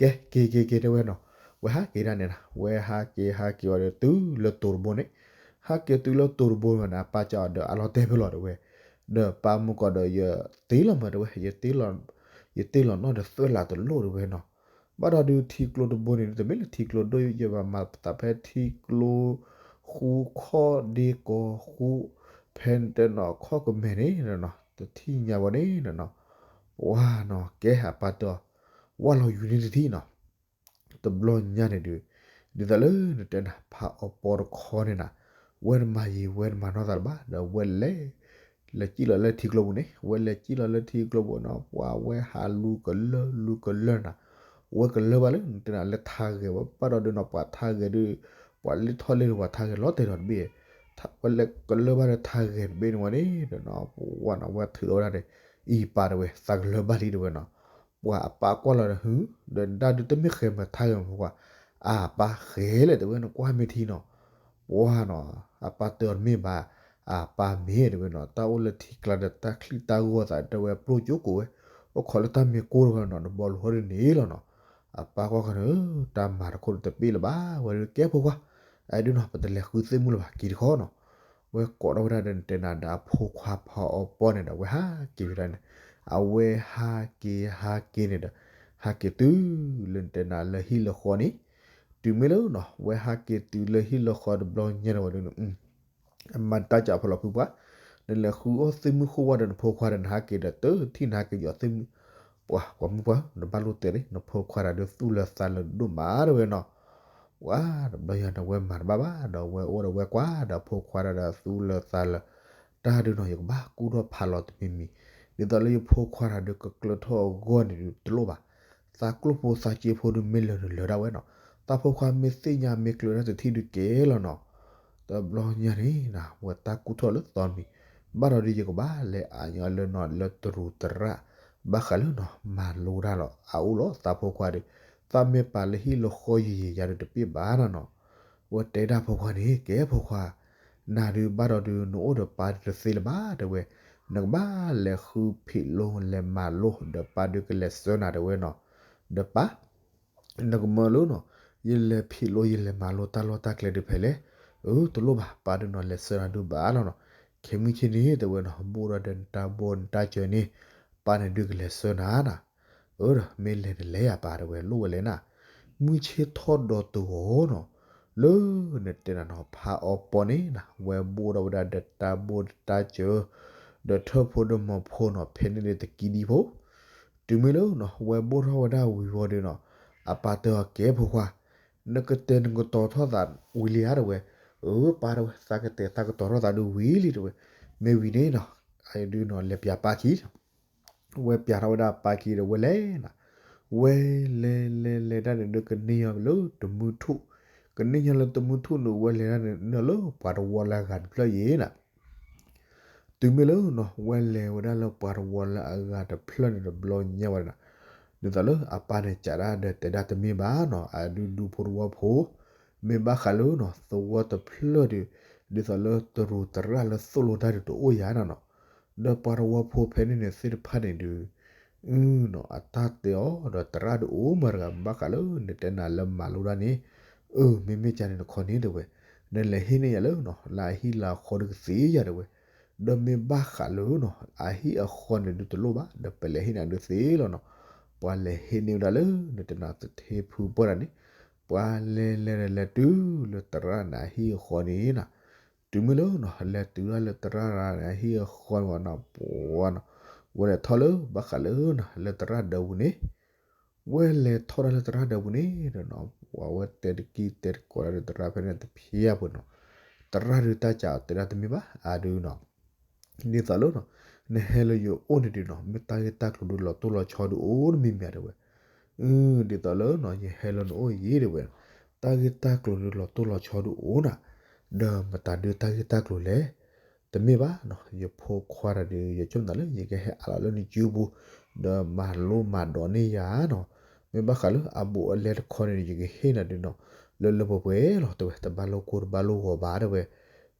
ကဲ က့ၤက့ၤက့ၤတဲဝဲနီၤ, ဝဲဟးက့ၤဒၣ်န့ၣ်နီၤ ဝဲဟးက့ၤဟးက့ၤဝဲဒီးတုၤလၢတိၤတဘိန့ၣ်, ဟးက့ၤတုၤလၢတိၤတဘိန့ၣ် အပၢ်ကၠီဒီးအလီၤတဲာ်ဖဲလီၤတဲဝဲ, ဒီးပၢ်မုၢ်ကီၢ်ဒီးယတ့လီၤမးတဲဝဲ, ယတ့လီၤနီၣ်ဒီးသွဲၣ်လးတလိၣ်တဲဝဲနီၤ, ဘၣ်ဒီးဒုးထံကျိတဘိန့ၣ် တမ့ၢ်လၢထံကျိဒိၣ်ယဲဘၣ် မၤသးဖဲထံကျိ ဃူခီၣ်ဒ့ကီၤဃူ ဖဲနတဲနီၤခီၣ်ကမဲာ်န့ၣ်နီၤ တထံၣ်ညါဝဲန့ၣ်နီၤ, ပှၤနီၤ ကဲအပၢ်တဲအီၤ, ဝၢ်လီၤယူၤန့ၣ်တထံၣ်နီၤ တဘျီညါန့ၣ်ဒုး, ဒ်သိးလၢနတဲနၤ ဖးအီပီတခီန့ၣ်နၤ, ဝဲတမၤယံၤ ဝဲတမၤနီၢ်သးလၢၤဘၣ် ဒီးဝဲလဲၤ, လဲၤစံၣ်လီၤလၢထံကျိပူၤန့ၣ် ဝဲလဲၤစံၣ်လီၤလၢထံကျိပူၤနီၤ ပှၤဝဲဟးလူၤကလၢလူၤကလၢနၤ, ဝဲကလၢဘၣ်လၢနတဲနၤလၢထါဂဲၤဝဲ ဘၣ်ဒီးဒုးနီၤ ပှၤထါဂဲၤဒုး, ပှၤလၢထီၣ်လၢပှၤထါဂဲၤလီၤတဲာ်ဒီးတဘ့ၣ်, ဝဲလဲၤကလၢဘၣ်လၢထါဂဲၤတဘ့ၣ်န့ၣ်ဝဲန့ၣ်ဒီးနီၤ ပှၤနီၤ ဝဲထုးထီၣ်ဝဲဒၣ်န့ၣ်, အံၤပၢ်တဲဝဲ သးကလၢဘၣ်လံတဲဝဲနီၤ ပှၤအပၢ်ကွၢ်လီၤဒီး ဟု, ဒီးနဒၣ်ဒုးတမ့ၢ်ဃဲၤမၤထါဂဲၤမးဖိခွါ, အပၢ်ဃဲၤလဲၣ်တဲဝဲ နကွၢ်မ့ၢ်ထံနီၤ, ပှၤနီၤ, အပၢ်တဲအီၤတမ့ၢ်ဘၣ်, အပၢ်မ့ၢ်တဲဝဲနီၤ တၢ်အိၣ်လၢထံကျါဒီးတၢ်ချံၣ်တၢ်ဂီၢ်သးတဲဝဲပျိကၠိကိးဝဲ, အိၣ်ခိးလၢတၢ်မ့ၢ်ကိၢ်တဝဲနီၤ နဘီလူၤဟီဒ်န့ၣ်လီၤနီၤ, အပၢ်ကွၢ်ခီန့ၣ်, တၢ်မၤတခိၣ်တပ့ၢ်လၢၤဘၣ် ဝဲဒုးကဲဖိခွါ, အဒုးနီၤ ပတလဲၤဃုသ့ၣ်မုၢ်လၢၤဘၣ် က့ၤတခီနီၤ ဝဲကိးထီၣ်ဝဲဒၣ်ဒီးနတဲနၤဒီးအဖိခွါဖးအီပီန့ၣ်ဒီး ဝဲဟးက့ၤဝဲဒၣ်န့ၣ်, အဝဲဟးက့ၤဟးက့ၤန့ၣ်ဒီး, ဟးက့ၤတုၤလၢနတဲနၤလၢဟံၣ်လၢဃီန့ၣ်, တုၤမ့ၢ်လၢနီၤ ဝဲဟးက့ၤတုၤလၢဟံၣ်လၢဃီတဘျီညါန့ၣ်ဝဲဒၣ်န့ၣ်, အမၤတၢ်ကၠီဖီလီၤဖုပှၢ်, နလဲၤဃုအီၣ်သ့ၣ်မုၢ်ဃိဝါဒီးနဖိခွါဒီးနဟးက့ၤဒီးတထံၣ်နဟးက့ၤယီၤသ့ၣ်မုၢ်, ပှၤပှၤမုၢ်ပှၢ် နဘၣ်လိၣ်တဲန့ၣ် နဖိခွါတၢ်ဒုးသူၣ်လၢသးလၢဒိၣ်မးတဲဝဲနီၤ ပှၤတဘျီညါန့ၣ် ဝဲမၤတဘၣ်ဘၣ် ဒီးဝဲအိၣ်ဒီးဝဲကွၢ်ဒီးဖိခွါတၢ်ဒီးသူၣ်လၢသးလၢ, တၢ်ဒုးနီၤ ယကဘၣ်ကူၣ်ထီၣ်ဖးလီၤတမံၤမံၤ, ဒ်သိးလၢယဖိခွါတၢ်ဒုးကကျၢၤထီၣ်အဂီၢ်န့ၣ်ဒုးတလိၣ်ဘၣ်, သးကျိၣ်ဖိသးစ့ဖိဒုးမ့ၢ်လၢာ်န့ၣ်လၢာ်ဒၣ်ဝဲနီၤ, သးဖိခွါမ့ၢ်သ့ၣ်ညါမ့ၢ်ကျၢၤတၢ်တထံၣ်ဒုးကဲလီၤနီၤ တဘျီညါန့ၣ် ဝဲတၢ်ကူၣ်ထီၣ်လၢသီမံၤ, ဘၣ်ဒီးဒုးယကဘၣ်လဲၤအါညီလၢနီၤလၢတရူးတရၣ်, ဘၣ်ဃးလၢနီၤ မၤလိတၢ်လီၤ အအိၣ်လီၤသးဖိခွါဒီး, သးမ့ၢ်ပာ်လၢဟံၣ်လၢဃီယံၤယံၤယၤဒီးတပ့ၢ်ဘၣ်နီၤနီၤ, ဝဲတဲဒၣ်ဖိခွါန့ၣ် ကဲဖိခွါ, နၤဒုးဘၣ်ဒီးဒုးနအိၣ်ဒီးပၢ်ဒုးတသ့လၢၤဘၣ်တဲဝဲ, နကဘၣ်လဲၤဃုဖံးလိလဲၤမၤလိ ဒီးပၢ်ဒုးကလဲၤဆှၢနၤတဲဝဲနီၤ, ဒီးပၢ် နကမၢလၢနီၤ, ယလဲၤဖံးလိယလဲၤမၤလိတၢ်လီၢ်တၢ်ကျဲဒုးဖဲလဲၣ်, အၢ တလိၣ်ဘၣ် ပၢ်ဒုးနီၤလဲၤဆှၢနၤဒုးဘၣ်လီၤနီၤ, ခဲမုၢ်ဆ့ၣ်န့ၣ်တဲဝဲနီၤ ဘူးဒီးဒီးနတၢ်ဘိနတၢ်စၢၤန့ၣ်, ပၢ်န့ၣ်ဒုးကလဲၤဆှၢနၤနီၤ, အၢ ဒီးမ့ၢ်လဲၤတလဲၣ်ယၤပၢ်တဲဝဲလိၣ်ဝဲလဲၣ်နၤ, မုၢ်ဆ့ၣ်ထီၣ်ဒီးတဂီၤနီၤ, လၢနတဲနၤနီၤ ဖးအီပီန့ၣ်နၤ ဝဲဘူးဒီးဝဲဒၣ်ဒီးတၢ်ဘိတၢ်စၢၤ, ဒီးထၢၣ်ဖိဒီးမီၤဖိနီၤ ဖဲန့ၣ်န့ၣ်တကံဒံဖိ တုၤမ့ၢ်လၢနီၤ ဝဲဘိၣ်ထီၣ်ဝဲဒၣ်ဝံၤဝံၤဒီးနီၤ, အပၢ်တဲအီၤ ကဲဖိခွါ, နကတဲာ်နကတီၤထီၣ်သးဝံၤလံဧါ တဲဝဲ. အၢ ပၢ် တဲဝဲ, သးကတဲာ်သးကတီၤထီၣ်သးဒုးဝံၤလံ တဲဝဲ. မ့ၢ်ဝံၤန့ၣ်နီၤ, အဒုးနီၤ လဲၤပျးပၢ်ခံ ဝဲပျးထီၣ်ဝဲဒၣ်ပၢ်ခံဒီး ဝဲလဲၤနၤ, ဝဲလဲၤလဲၤလဲၤတၢ်န့ၣ်ဒီး ကန့ၢ်ညီလၢတမူထူၣ်, ကန့ၢ်ညီလၢတမူထူၣ်န့ၣ် ဝဲလဲၤဒၣ်န့ၣ် နုာ်လၢပှၤတဝီလၢအဂၤတဖျၢၣ်အံၤနၤ. တုၤမ့ၢ်လၢနီၤ ဝဲလဲၤဝဲဒၣ်လၢပှၤတဝီလၢအဂၤတဖျၢၣ်န့ၣ် တဘျီညါဝဲဒၣ်နၤ, ဒ်သိးလၢအပၢ်န့ၣ် ကးဒၣ်ဒီးတဲဒၣ်တမ့ၢ်ဘၣ်နီၤ, အဒုးဒူဖိတဝီဖိ, မ့ၢ်ဘၣ်ဃးလၢနီၤ သဝီတဖျၢၣ်ဒီး ဒ်သိးလၢတရူးသရၣ်လၢသိၣ်လိတၢ်ဒုးတအိၣ်ယၤနၤနီၤ. ဒီးပှၤတဝီဖိဖဲန့ၣ်န့ၣ်သ့ၣ်တဖၣ်န့ၣ်ဒုး အတၢ်တဲအီၤဒီး သရၣ်ဒုးအိၣ်မးတဂၤ ဘၣ်ဃးလၢနတဲနၤလၢမၤလိဒၣ်န့ၣ်, အၢ မ့မ့ၢ်ကန့ၣ်တခီန့ၣ် တဲဝဲ, နလဲၤဟ့ၣ်န့ၢ်ယၤလၢနီၤ လၢအဟံၣ်လၢအဃီဒုးကသ့ယၤ တဲဝဲ. ဒီးမ့ၢ်ဘၣ်ဃးလၢနီၤ အဟံၣ်အဃီန့ၣ်ဒုးတလိၣ်ဘၣ် ဒီးပလဲၤဟ့ၣ်နၤဒုးသ့လီၤနီၤ. ပှၤလဲၤဟ့ၣ်န့ၢ်ဝဲဒၣ်လၢနတဲနၤသထ့ဖုပှၢ်တၢ်န့ၣ်, ပှၤလဲၤလဲၤလဲၤတုၤလၢသရၣ်န့ၣ်အဟံၣ်အဃီန့ၣ်နၤ. တုၤမ့ၢ်လၢနီၤ လဲၤတုၤဒၣ်လၢသရၣ်န့ၣ်အဟံၣ်အဃီန့ၣ်ဝဲနီၤ, ပှၤနီၤ, ဝဲလဲၤထီၣ်လၢဘၣ်ဃးလၢနီၤ လၢသရၣ်ဒၢးပူၤန့ၣ်, ဝဲလဲၤထီၣ်ဒၣ်လၢသရၣ်ဒၢးပူၤန့ၣ်ဒီးနီၤ ပှၤဝဲတဲတကံၢ်တဲတကိးဒၣ်ဒီးသရၣ်ဖဲန့ၣ်တဖျၢၣ်ဖိနီၤ, သရၣ်ဒုးတၢ်ကးအီၤတဲဒၣ်တမ့ၢ်ဘၣ် အဒုးနီၤ ဒ်သိးလၢနီၤ နဟဲလၢယအိၣ်န့ၣ်ဒုးနီၤ မ့ၢ်တၢ်ဂ့ၢ်တၢ်ကျိၤဒုးလီၤတိၢ်လီၤဆီဒုးအိၣ်တမံၤမံၤဧါ တဲဝဲ. အၢ ဒ်သိးလၢနီၤ ယဟဲလၢနအိၣ်အံၤ တဲဝဲ, တၢ်ဂ့ၢ်တၢ်ကျိၤဒုးလီၤတိၢ်လီၤဆီဒုးအိၣ်နၤ, ဒီးမတၤဒုးတၢ်ဂ့ၢ်တၢ်ကျိၤလဲၣ်, တမ့ၢ်ဘၣ်နီၤ ယဖိခွါတၢ်ဒုး ယဆိကမိၣ်လၢယကဟဲအးလီၤလၢနစုပူၤ, ဒီးမၤလိမၤဒိးန့ၢ်ယၤနီၤ, မ့ၢ်ဘၣ်ဃးလၢအဘူးအလဲတခီန့ၣ် ယကဟ့ၣ်နၤဒုးနီၤ လၢလၢပှဲၤပှဲၤလီၤ တဲဝဲ, တဘၣ်လိာ်ကိၢ်တဘၣ်လိာ်ဂီၤဘၣ် တဲဝဲ.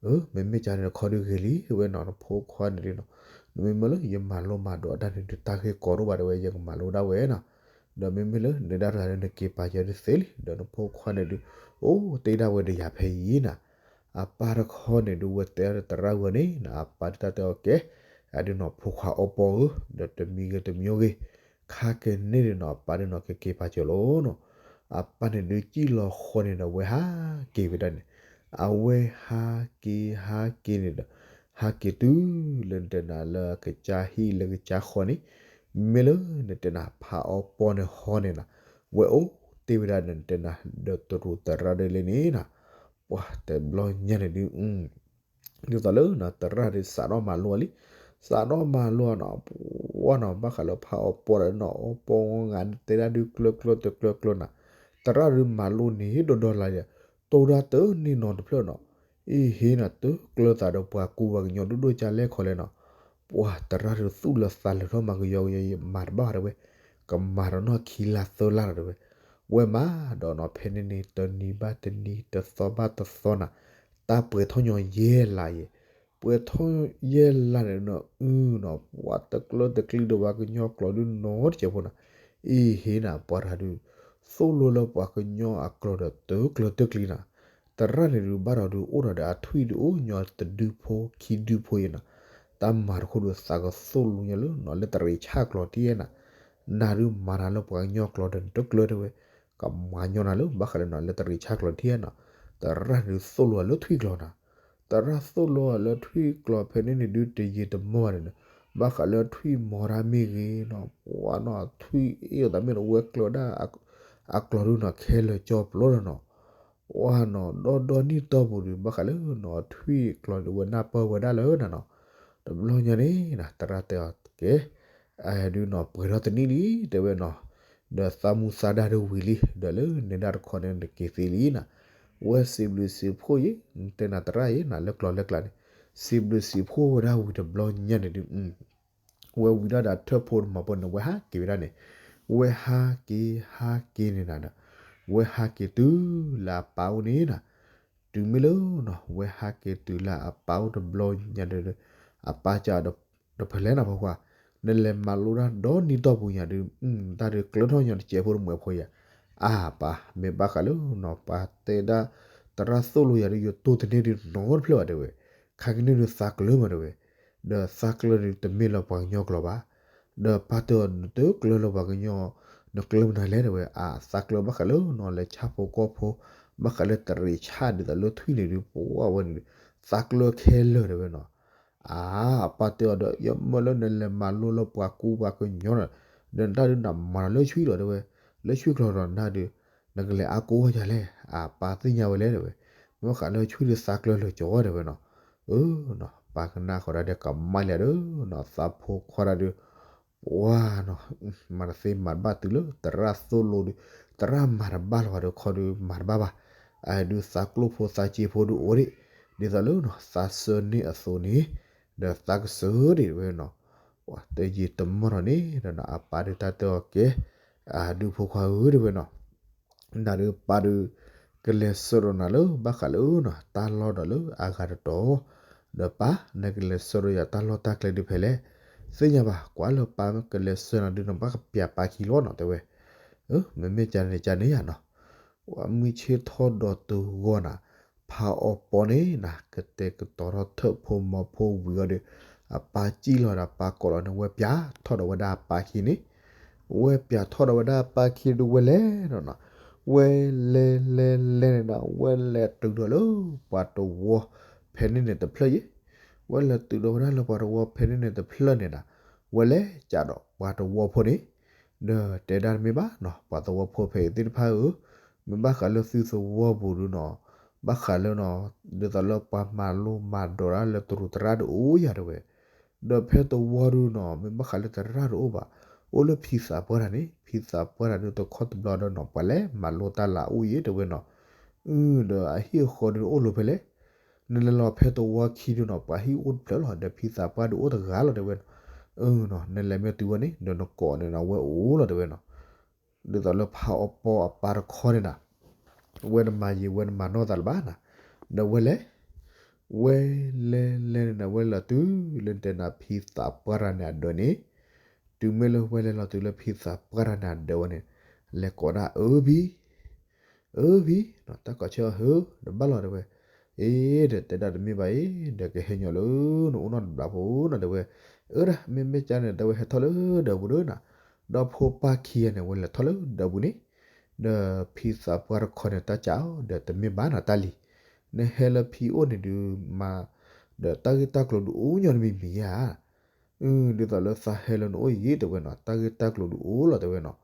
အၢ မ့မ့ၢ်ကန့ၣ်တခီဒုးဂ့ၤလံ တဲဝဲနီၤ နဖိခွါန့ၣ်ဒုးနီၤ, နမ့မ့ၢ်လၢယမၤလိမၤဒိးတၢ်န့ၣ်ဒုး တၢ်ဂ့ၢ်ကီဒိၣ်ဘၣ် တဲဝဲ ယကမၤလိဒၣ်ဝဲနီၤ, ဒီးမ့မ့ၢ်လၢနဒၣ်တဂၤဒီးနက့ၤပာ်ယၤဒုးသ့လံ ဒီးနဖိခွါန့ၣ်ဒုး အိၣ်တ့ၢ်ဒၣ်ဝဲဒီးယၤဖဲအံၤနၤ. အပၢ်တခီန့ၣ်ဒုး ဝဲတဲအီၤဒီးသရၣ်ဝဲန့ၣ်နီၤ, အပၢ်ဒုးတၢ်တဲအီၤ ကဲ, အဒုးနီၤ ဖိခွါအီပီဧၢ, ဒီးတမံၤဂ့ၤတမံၤဂ့ၤ, ခါက့ၤန့ၢ်ဒုးနီၤ အပၢ်ဒုးနီၤ ကက့ၤပာ်စၢၤလီၤနီၤ. အပၢ်န့ၣ်ဒုးစံၣ်လီၤဃီန့ၣ်ဒီး အဝဲဟးက့ၤဝဲဒၣ်န့ၣ်, အဝဲဟးက့ၤဟးက့ၤန့ၣ်ဒီး ဟးက့ၤတုၤလၢနတဲနၤလၢကစၢ်ဟံၣ်လၢကစၢ်ဃီန့ၣ်, မ့ၢ်လၢနတဲနၤဖးအီပီန့ၣ်ဟီန့ၣ်နၤ, ဝဲအိၣ်တ့ၢ်ဝဲဒၣ်နတဲနၤ ဒီးတရူးသရၣ်ဒၢးလံန့ၣ်နၤ, ပှၤတဘျီညါန့ၣ်ဒုး ဒ်သိးလၢနီၤ သရၣ်ဒုးစးထီၣ်မၤလိလံ, စးထီၣ်မၤလိနီၤ ပှၤနီၤ ဘၣ်ဃးလၢဖးအီပီဒီးနီၤ အီပီငါန့ၣ် တဲဒၣ်ဒုးကျၢၤကျၢၤတကျၢၤကျၢၤနၤ, သရၣ်ဒုးမၤလိန့ၢ်ဒီးဒီလါဒီး တိၢ်ဒၣ်တန့ၢ်နီတဖျၢၣ်နီၤ, အံၤဟ့ၣ်နၤတကျၢၤသးဒီးပှၤကူပှၤကညီဒိၣ်ဒိၣ်ကလဲၢ်ခီလဲၣ်နီၤ, ပှၤသရၣ်ဒုးသူၣ်လၢသးလၢာ်ထီၣ်မၤကယီကယီ ယမၤတဘၣ်တဲဝဲ, ကမၤဒီးနီၢ်ခံလါသၢလါဒီးတဲဝဲ, ဝဲမၤဒီးနီၤ ဖဲန့ၣ်န့ၣ် တနံၤဘၣ်တနံၤ တသီဘၣ်တသီနၤ, တၢ်ပှဲၤထီၣ်ညီယဲၢ်လါယဲၢ်, ပှဲၤထီၣ်ယဲၢ်လါန့ၣ်နီၤ အုနီၤ ပှၤတကျၢၤတကျံၤဒီးပှၤကညီကျိာ်ဒုးနီတစဲးဖိနၤ, အံၤဟ့ၣ်နၤ ပှၤတဂၤဒုး သိၣ်လိလၢပှၤကညီအကျိာ်ဒီးတကျၢၤတကျံၤနၤ, သရၣ်န့ၣ်ဒုးဘၣ်ဒီးဒုးအိၣ်ဒီးအထွံၣ်ဒုးအိၣ်ညီတဒုဖိခံဒုဖိယဲၢ်နၤ, တၢ်မၤတခီဒုးသးကသိၣ်လိညါလၢနီၤ လၢတရံးဆၣ်ကျိာ်ထံၣ်နၤ, နၤဒုးမၤနၤလၢပှၤကညီကျိာ်ဒီးတကျၢၤတဲဝဲ, ကမၤညီနၤလၢဘၣ်ဃးလၢနီၤ လၢတရံးဆၣ်ကျိာ်ထံၣ်နၤ, သရၣ်န့ၣ်ဒုးသိၣ်လိအီၤလၢထွံၣ်ကျိာ်နၤ, သရၣ်သိၣ်လိအီၤလၢထွံၣ်ကျိာ်ဖဲန့ၣ်န့ၣ်ဒုးတယံာ်တမီၢ်ဘၣ်န့ၣ်, ဘၣ်ဃးလၢထွံၣ်မီၤတၢ်မ့ၢ်ဂ့ၤနီၤ ပှၤနီၤ ထွံၣ်အ့ၣ်လိာ်သးမ့ၢ်န့ၣ် ဝဲကျၢၤဒၣ် အကျိာ်ဒုးနီၤ ခဲလၢာ်ကၠီပျီလီၤနီၤ, ပှၤနီၤ ဒီဒီနံၣ်တီၢ်ပူၤဒုး ဘၣ်ဃးလၢနီၤ ထွံၣ်ကျိာ်ဒုးဝဲနၢ်ပၢၢ်ဝဲဒၣ်လၢနၤနီၤ, တဘျီညါန့ၣ်နၤ သရၣ်တဲအီၤကဲ အဒုးနီၤ ပှဲၤထီၣ်တနံၣ်လံ တဲဝဲနီၤ, ဒီးသးမူသးဒါဒုးဝံၤလံ ဒီးလၢနဒၣ်တခီန့ၣ်နက့ၤသ့လံနၤ, ဝဲစံးဘျုးစံးဖှိၣ်ယဲ တဲနၤသရၣ်ယဲနၤ လၢကျိာ်လၢကျါန့ၣ်, စံးဘျုးစံးဖှိၣ်ဝဲဒၣ်ဝံၤတဘျီညါန့ၣ်ဒုး ဝဲဝံၤဒၣ်ဒီးထၢၣ်ဖိတမၤဖိန့ၣ် ဝဲဟးက့ၤဝဲဒၣ်န့ၣ်, ဝဲဟးက့ၤဟးက့ၤန့ၣ်နၤဒီး ဝဲဟးက့ၤတုၤလၢအပၢ်အိၣ်န့ၣ်နၤ, တုၤမ့ၢ်လၢနီၤ ဝဲဟးက့ၤတုၤလၢအပၢ်အိၣ်တဘျီညါဒီး အပၢ်ကးဒီး တဖဲလဲၣ်နၤဖိခွါ, နလဲၤမၤလိတၢ်ဒီနံၣ်တီၢ်ပူၤညါဒုး တၢ်ဒုးကျၢၤထီၣ်ညီတစဲးဖိတမှဲးဖိယၤ, အၢ ပၢ် မ့ၢ်ဘၣ်ဃးလၢနီၤ ပှၤတဲဒၣ် သရၣ်သိၣ်လိယၤဒုး ယတိၢ်တန့ၢ်ဒုးနီတဖျၢၣ်ဘၣ်တဲဝဲ, ခါကန့ၣ်ဒုးသးကျၢၤမးတဲဝဲ, ဒီးသးကျၢၤဒုးတမ့ၢ်လၢပှၤကညီကျိာ်ဘၣ်, ဒီးပၢ်တဲအီၤ နတကျၢၤလၢပှၤကညီ နကျၢၤမနုၤလဲၣ်တဲဝဲ, အၢ သးကျၢၤဘၣ်ဃးလၢနီၤ လဲၤဆၣ်ဖိကီၢ်ဖိ ဘၣ်ဃးလၢတရံးဆၣ်ဒ်သိးလၢထွံၣ်န့ၣ်ဒုး ပှၤဝဲန့ၣ်ဒုး သးကျၢၤခဲလၢာ်တဲဝဲနီၤ, အၢ အပၢ်တဲအီၤဒီး ယမၢလၢနလဲၤမၤလိလၢပှၤကူပှၤကညီနီၤ, ဒီးနတၢ်ဒုးနမၤဒီးလၢဆှံလီၤတဲဝဲ, လၢဆှံကျိၤဒီးနတၢ်ဒုး နကလဲၤအါကိးယၤလဲၣ်, အပၢ်သ့ၣ်ညါဝဲလဲၣ်တဲဝဲ, မ့ၢ်ဃးလၢဆှံဒုးသးကျၢၤလၢာ်ကၠီတဲဝဲနီၤ, အ ပၢ်ကနၣ်ဃီၤဒၣ်ဒီးကမၣ်လံဒီးနီၤ သးဖိခွါတၢ်ဒုး ပှၤနီၤ, မၤတသ့မၤတဘၣ်တုၤလၢသရၣ်သိၣ်လိဒုး, သရၣ်မၤတဘၣ်လၢၤဘၣ်ဒီးခီဒုး မၤတဘၣ်ဘၣ်, အဒုးသးကျိၣ်ဖိသးစ့ဖိဒုးအိၣ်ဒံး, ဒ်သိးလၢနီၤ သးစၢၤန့ၢ်အသိးန့ၣ်, ဒီးသးကစၢၤဒံးတဲဝဲနီၤ, ပှၤတယံာ်တမီၢ်ထီၣ်န့ၣ် ဒီးနီၤ အပၢ်ဒုးတၢ်တဲအီၤကဲ, အဒုးဖိခွါဧၢတဲဝဲနီၤ နၤဒုးပၢ်ဒုး ကလဲၤဆှၢဒီးနၤလၢဘၣ်ဃးလၢနီၤ တၢ်လီၢ်ဒီးလၢအဂၤတတီၤ, ဒီးပၢ် နကလဲၤဆှၢဒီးယၤတၢ်လီၢ်တၢ်ကျဲဒုးဖဲလဲၣ်, သ့ၣ်ညါဘၣ် ကွၢ်လၢပၢ်ကလဲၤဆှၢနၤဒုး နဘၣ်ကပျးပၢ်ခံလီၤနီၤတဲဝဲ, မ့မ့ၢ်ကန့ၣ်ကန့ၣ်ယၤနီၤ, ပှၤမုၢ်ဆ့ၣ်ထီၣ်ဒီးတဂီၢ်နၤ, ဖးအီပီန့ၣ်နၤ ကတဲာ်ကတီၤထီၣ်ထၢၣ်ဖိမီၤဖိဝံၤအီၤဒီး, အပၢ်စံၣ်လီၤဒီးပၢ်ကိးလီၤန့ၣ် ဝဲပျးထီၣ်ဒီးဝဲဒၣ်အပၢ်ခံန့ၣ်, ဝဲပျးထီၣ်ဒီးဝဲဒၣ်အပၢ်ခံဒုးဝဲလဲၤနီၤနီၤ, ဝဲလဲၤလဲၤလဲၤန့ၣ်နၤ ဝဲလဲၤတုၤဒီးလၢပှၤတဝီဖဲန့ၣ်န့ၣ်တဖျၢၣ်ယဲ, ဝဲလဲၤတုၤဒီးဝဲဒၣ်လၢပှၤတဝီဖဲန့ၣ်န့ၣ်တဖျၢၣ်န့ၣ်နၤ, ဝဲလဲၤကးဒီးပှၤတဝီဖိန့ၣ်, ဒီးတဲဒၣ်တမ့ၢ်ဘၣ်နီၤ ပှၤသဝီဖိဖဲအံၤသ့ၣ်တဖၣ်ဧၢ, မ့ၢ်ဘၣ်ဃးလၢသုသဝီပူၤဒုးနီၤ, ဘၣ်ဃးလၢနီၤ, ဒ်သိးလၢပှၤမၤလိမၤဒိးတၢ်လၢတရူးသရၣ်ဒုးအိၣ်ယၤတဲဝဲ, ဒီးဖဲသဝီဒုးနီၤ မ့ၢ်ဘၣ်ဃးလၢသရၣ်တအိၣ်ဘၣ်, အိၣ်လၢဖံသးပှၢ်တၢ်န့ၣ် ဖံသးပှၢ်တၢ်ဒုးတခီတဘျီဒီးနီၤ ပှၤလဲၤမၤလိတၢ်လၢအအိၣ်ယဲတဲဝဲနီၤ, ဒီးအဟံၣ်အဃီဒုးအိၣ်လီၤဖဲလဲၣ်, နလဲၤလီၤဖဲသဝီခံဒုးနီၤ ပှၤဟံၣ်အိၣ်တဖျၢၣ်လီၤ ဒီးဖံသးပှၢ်ဒုးအိၣ်တဂၤလီၤတဲဝဲနီၤ, နလဲၤမ့ၢ်တုၤဝဲန့ၣ် ဒီးနကိးန့ၣ်နီၤ ဝဲအိၣ်လီၤတဲဝဲနီၤ ဒ်သိးလၢဖးအီပီအပၢ်တခီန့ၣ်နၤ, ဝဲတမၤယံာ်ဝဲတမၤနီၢ်သးလၢၤဘၣ်နၤ, ဒီးဝဲလဲၤ, ဝဲလဲၤလဲၤန့ၣ်နၤ ဝဲလဲၤတုၤလၢနတဲနၤဖံသးပှၢ်တၢ်န့ၣ်အဒၢးန့ၣ်, တုၤမ့ၢ်လၢဝဲလဲၤလီၤတုၤလၢဖံသးပှၢ်တၢ်န့ၣ်အဒၢးဝဲန့ၣ်, လဲၤကိးဒၣ်အၢဘံ အၢဘံ, တၢ်ကိးဆၢအဟၢ ဒီးဘၣ်လီၤတဲဝဲ, အ့ ဒီးတဲဒၣ်တမ့ၢ်ဘၣ်အံၤ ဒီးကဟဲညီလၢနအိၣ်နီတဘျီဖိနီၤတဲဝဲ, အၢဒၣ် မ့မ့ၢ်ကန့ၣ် တဲဝဲဟဲထီၣ်လၢဒၢးပူၤဒီးနၤ, ဒီးဖိပၢ်ခံဂၤန့ၣ် ဝဲလဲၤထီၣ်လၢဒၢးပူၤန့ၣ်, ဒီးဖံသးပှၢ်တခီန့ၣ်တၢ်ကးအီၤ ဒီးတမ့ၢ်ဘၣ်နၤတၢ်လံ, နဟဲလၢဖံအိၣ်န့ၣ်ဒုးမၤ, ဒီးတၢ်ဂ့ၢ်တၢ်ကျိၤဒုးအိၣ်ညီတမံၤမံၤဧါ ဒ်သိးလၢသးဟဲလၢနအိၣ်ယံာ်တဲဝဲနီၤ တၢ်ဂ့ၢ်တၢ်ကျိၤဒုးအိၣ်လီၤတဲဝဲနီၤ,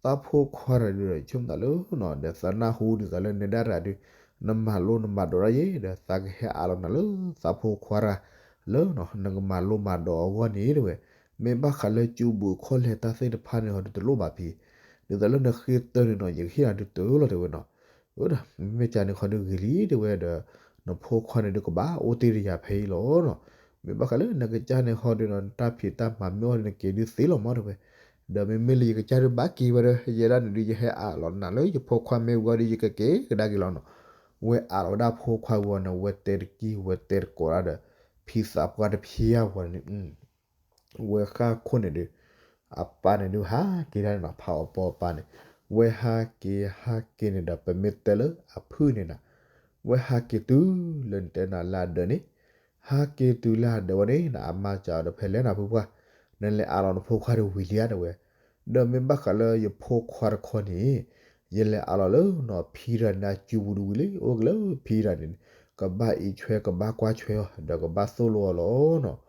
သးဖိခွါတၢ်ဒုးဒီးဆိကမိၣ်သးလၢနီၤ ဒီးသးနၢ်ဟူဒ်သိးလၢနဲဒၣ်တၢ်ဒုး, နမၤလိနမၤဒိးတၢ်ယဲ ဒီးသးကဟဲအးလီၤနၤလၢသးဖိခွါတၢ်လၢနီၤ နကမၤလိမၤဒိးအဂီၢ်န့ၣ်တဲဝဲ, မ့ၢ်ဘၣ်ဃးလၢကၠိဘုးအခီၣ်လဲၢ်တၢ်သ့ၣ်တဖၣ်န့ၣ်ဟီဒုးတလိၣ်ဘၣ်ဖံ, ဒ်သိးလၢနဃ့တၢန့ၣ်နီၤ ယကဟ့ၣ်နၤဒုးတၢလီၤတဲဝဲနီၤ အၢဒၣ် မ့မ့ၢ်ကန့ၣ်ခီဒုးဂ့ၤလံတဲဝဲဒီး, နဖိခွါန့ၣ်ဒုးကဘၣ်အိၣ်တ့ၢ်တယၤဖဲအံၤလီၤနီၤ, မ့ၢ်ဘၣ်ဃးလၢနကစၢ်န့ၣ်ဟီဒုးနီၤ နတၢ်ဖံးတၢ်မၤမ့ၢ်အိၣ်ဒီးနက့ၤဒုးသ့လီၤမးတဲဝဲ, ဒီးမ့မ့ၢ်လၢယကစၢ်ဒုးဘၣ်က့ၤဝဲဒီး ယဲဒၣ်န့ၣ်ဒုး ယဟဲအးလီၤနၤလၢယဖိခွါမ့ၢ်ဝံၤဒီး ယကက့ၤကဒါက့ၤလီၤနီၤ, ဝဲအးလီၤဝဲဒၣ်ဖိခွါဝံၤအီၤန့ၣ် ဝဲတဲတကံၢ်ဝဲတဲတကိးဒၣ်ဒီး, ဖံသးပှၢ်တဖံအဝဲန့ၣ် ဝဲဃၣ်ခိၣ်န့ၣ်ဒုး, အပၢ်န့ၣ်ဒုးဟးက့ၤဒၣ်န့ၣ်နီၤ ဖးအီပီအပၢ်န့ၣ်, ဝဲဟးက့ၤဟးက့ၤန့ၣ်ဒီး ပမ့ၢ်တဲလၢအဖုၣ်န့ၣ်နၤ, ဝဲဟးက့ၤတုၤလၢနတဲနၤလၢအဒၢးန့ၣ်, ဟးက့ၤတုၤလၢအဒၢးဝဲန့ၣ် အမါစံးဒီးဖဲလဲၣ်နၤဖုပှၢ်, နလဲၤအးလီၤနဖိခွါဒီးဝံၤလံဧါတဲဝဲ, ဒီးမ့ၢ်ဘၣ်ဃးလၢယဖိခွါတခီန့ၣ်, ယလဲၤအးလီၤလၢနီၤဖံတၢ်န့ၣ်အစုပူၤဒုးဝံၤလံ အိၣ်က့ၤလၢဖံတၢ်န့ၣ်, ကဘၣ်အံးဆွဲကဘၣ်ကွၢ်ဆွဲအီၤ ဒီးကဘၣ်သိၣ်လိအီၤလီၤနီၤ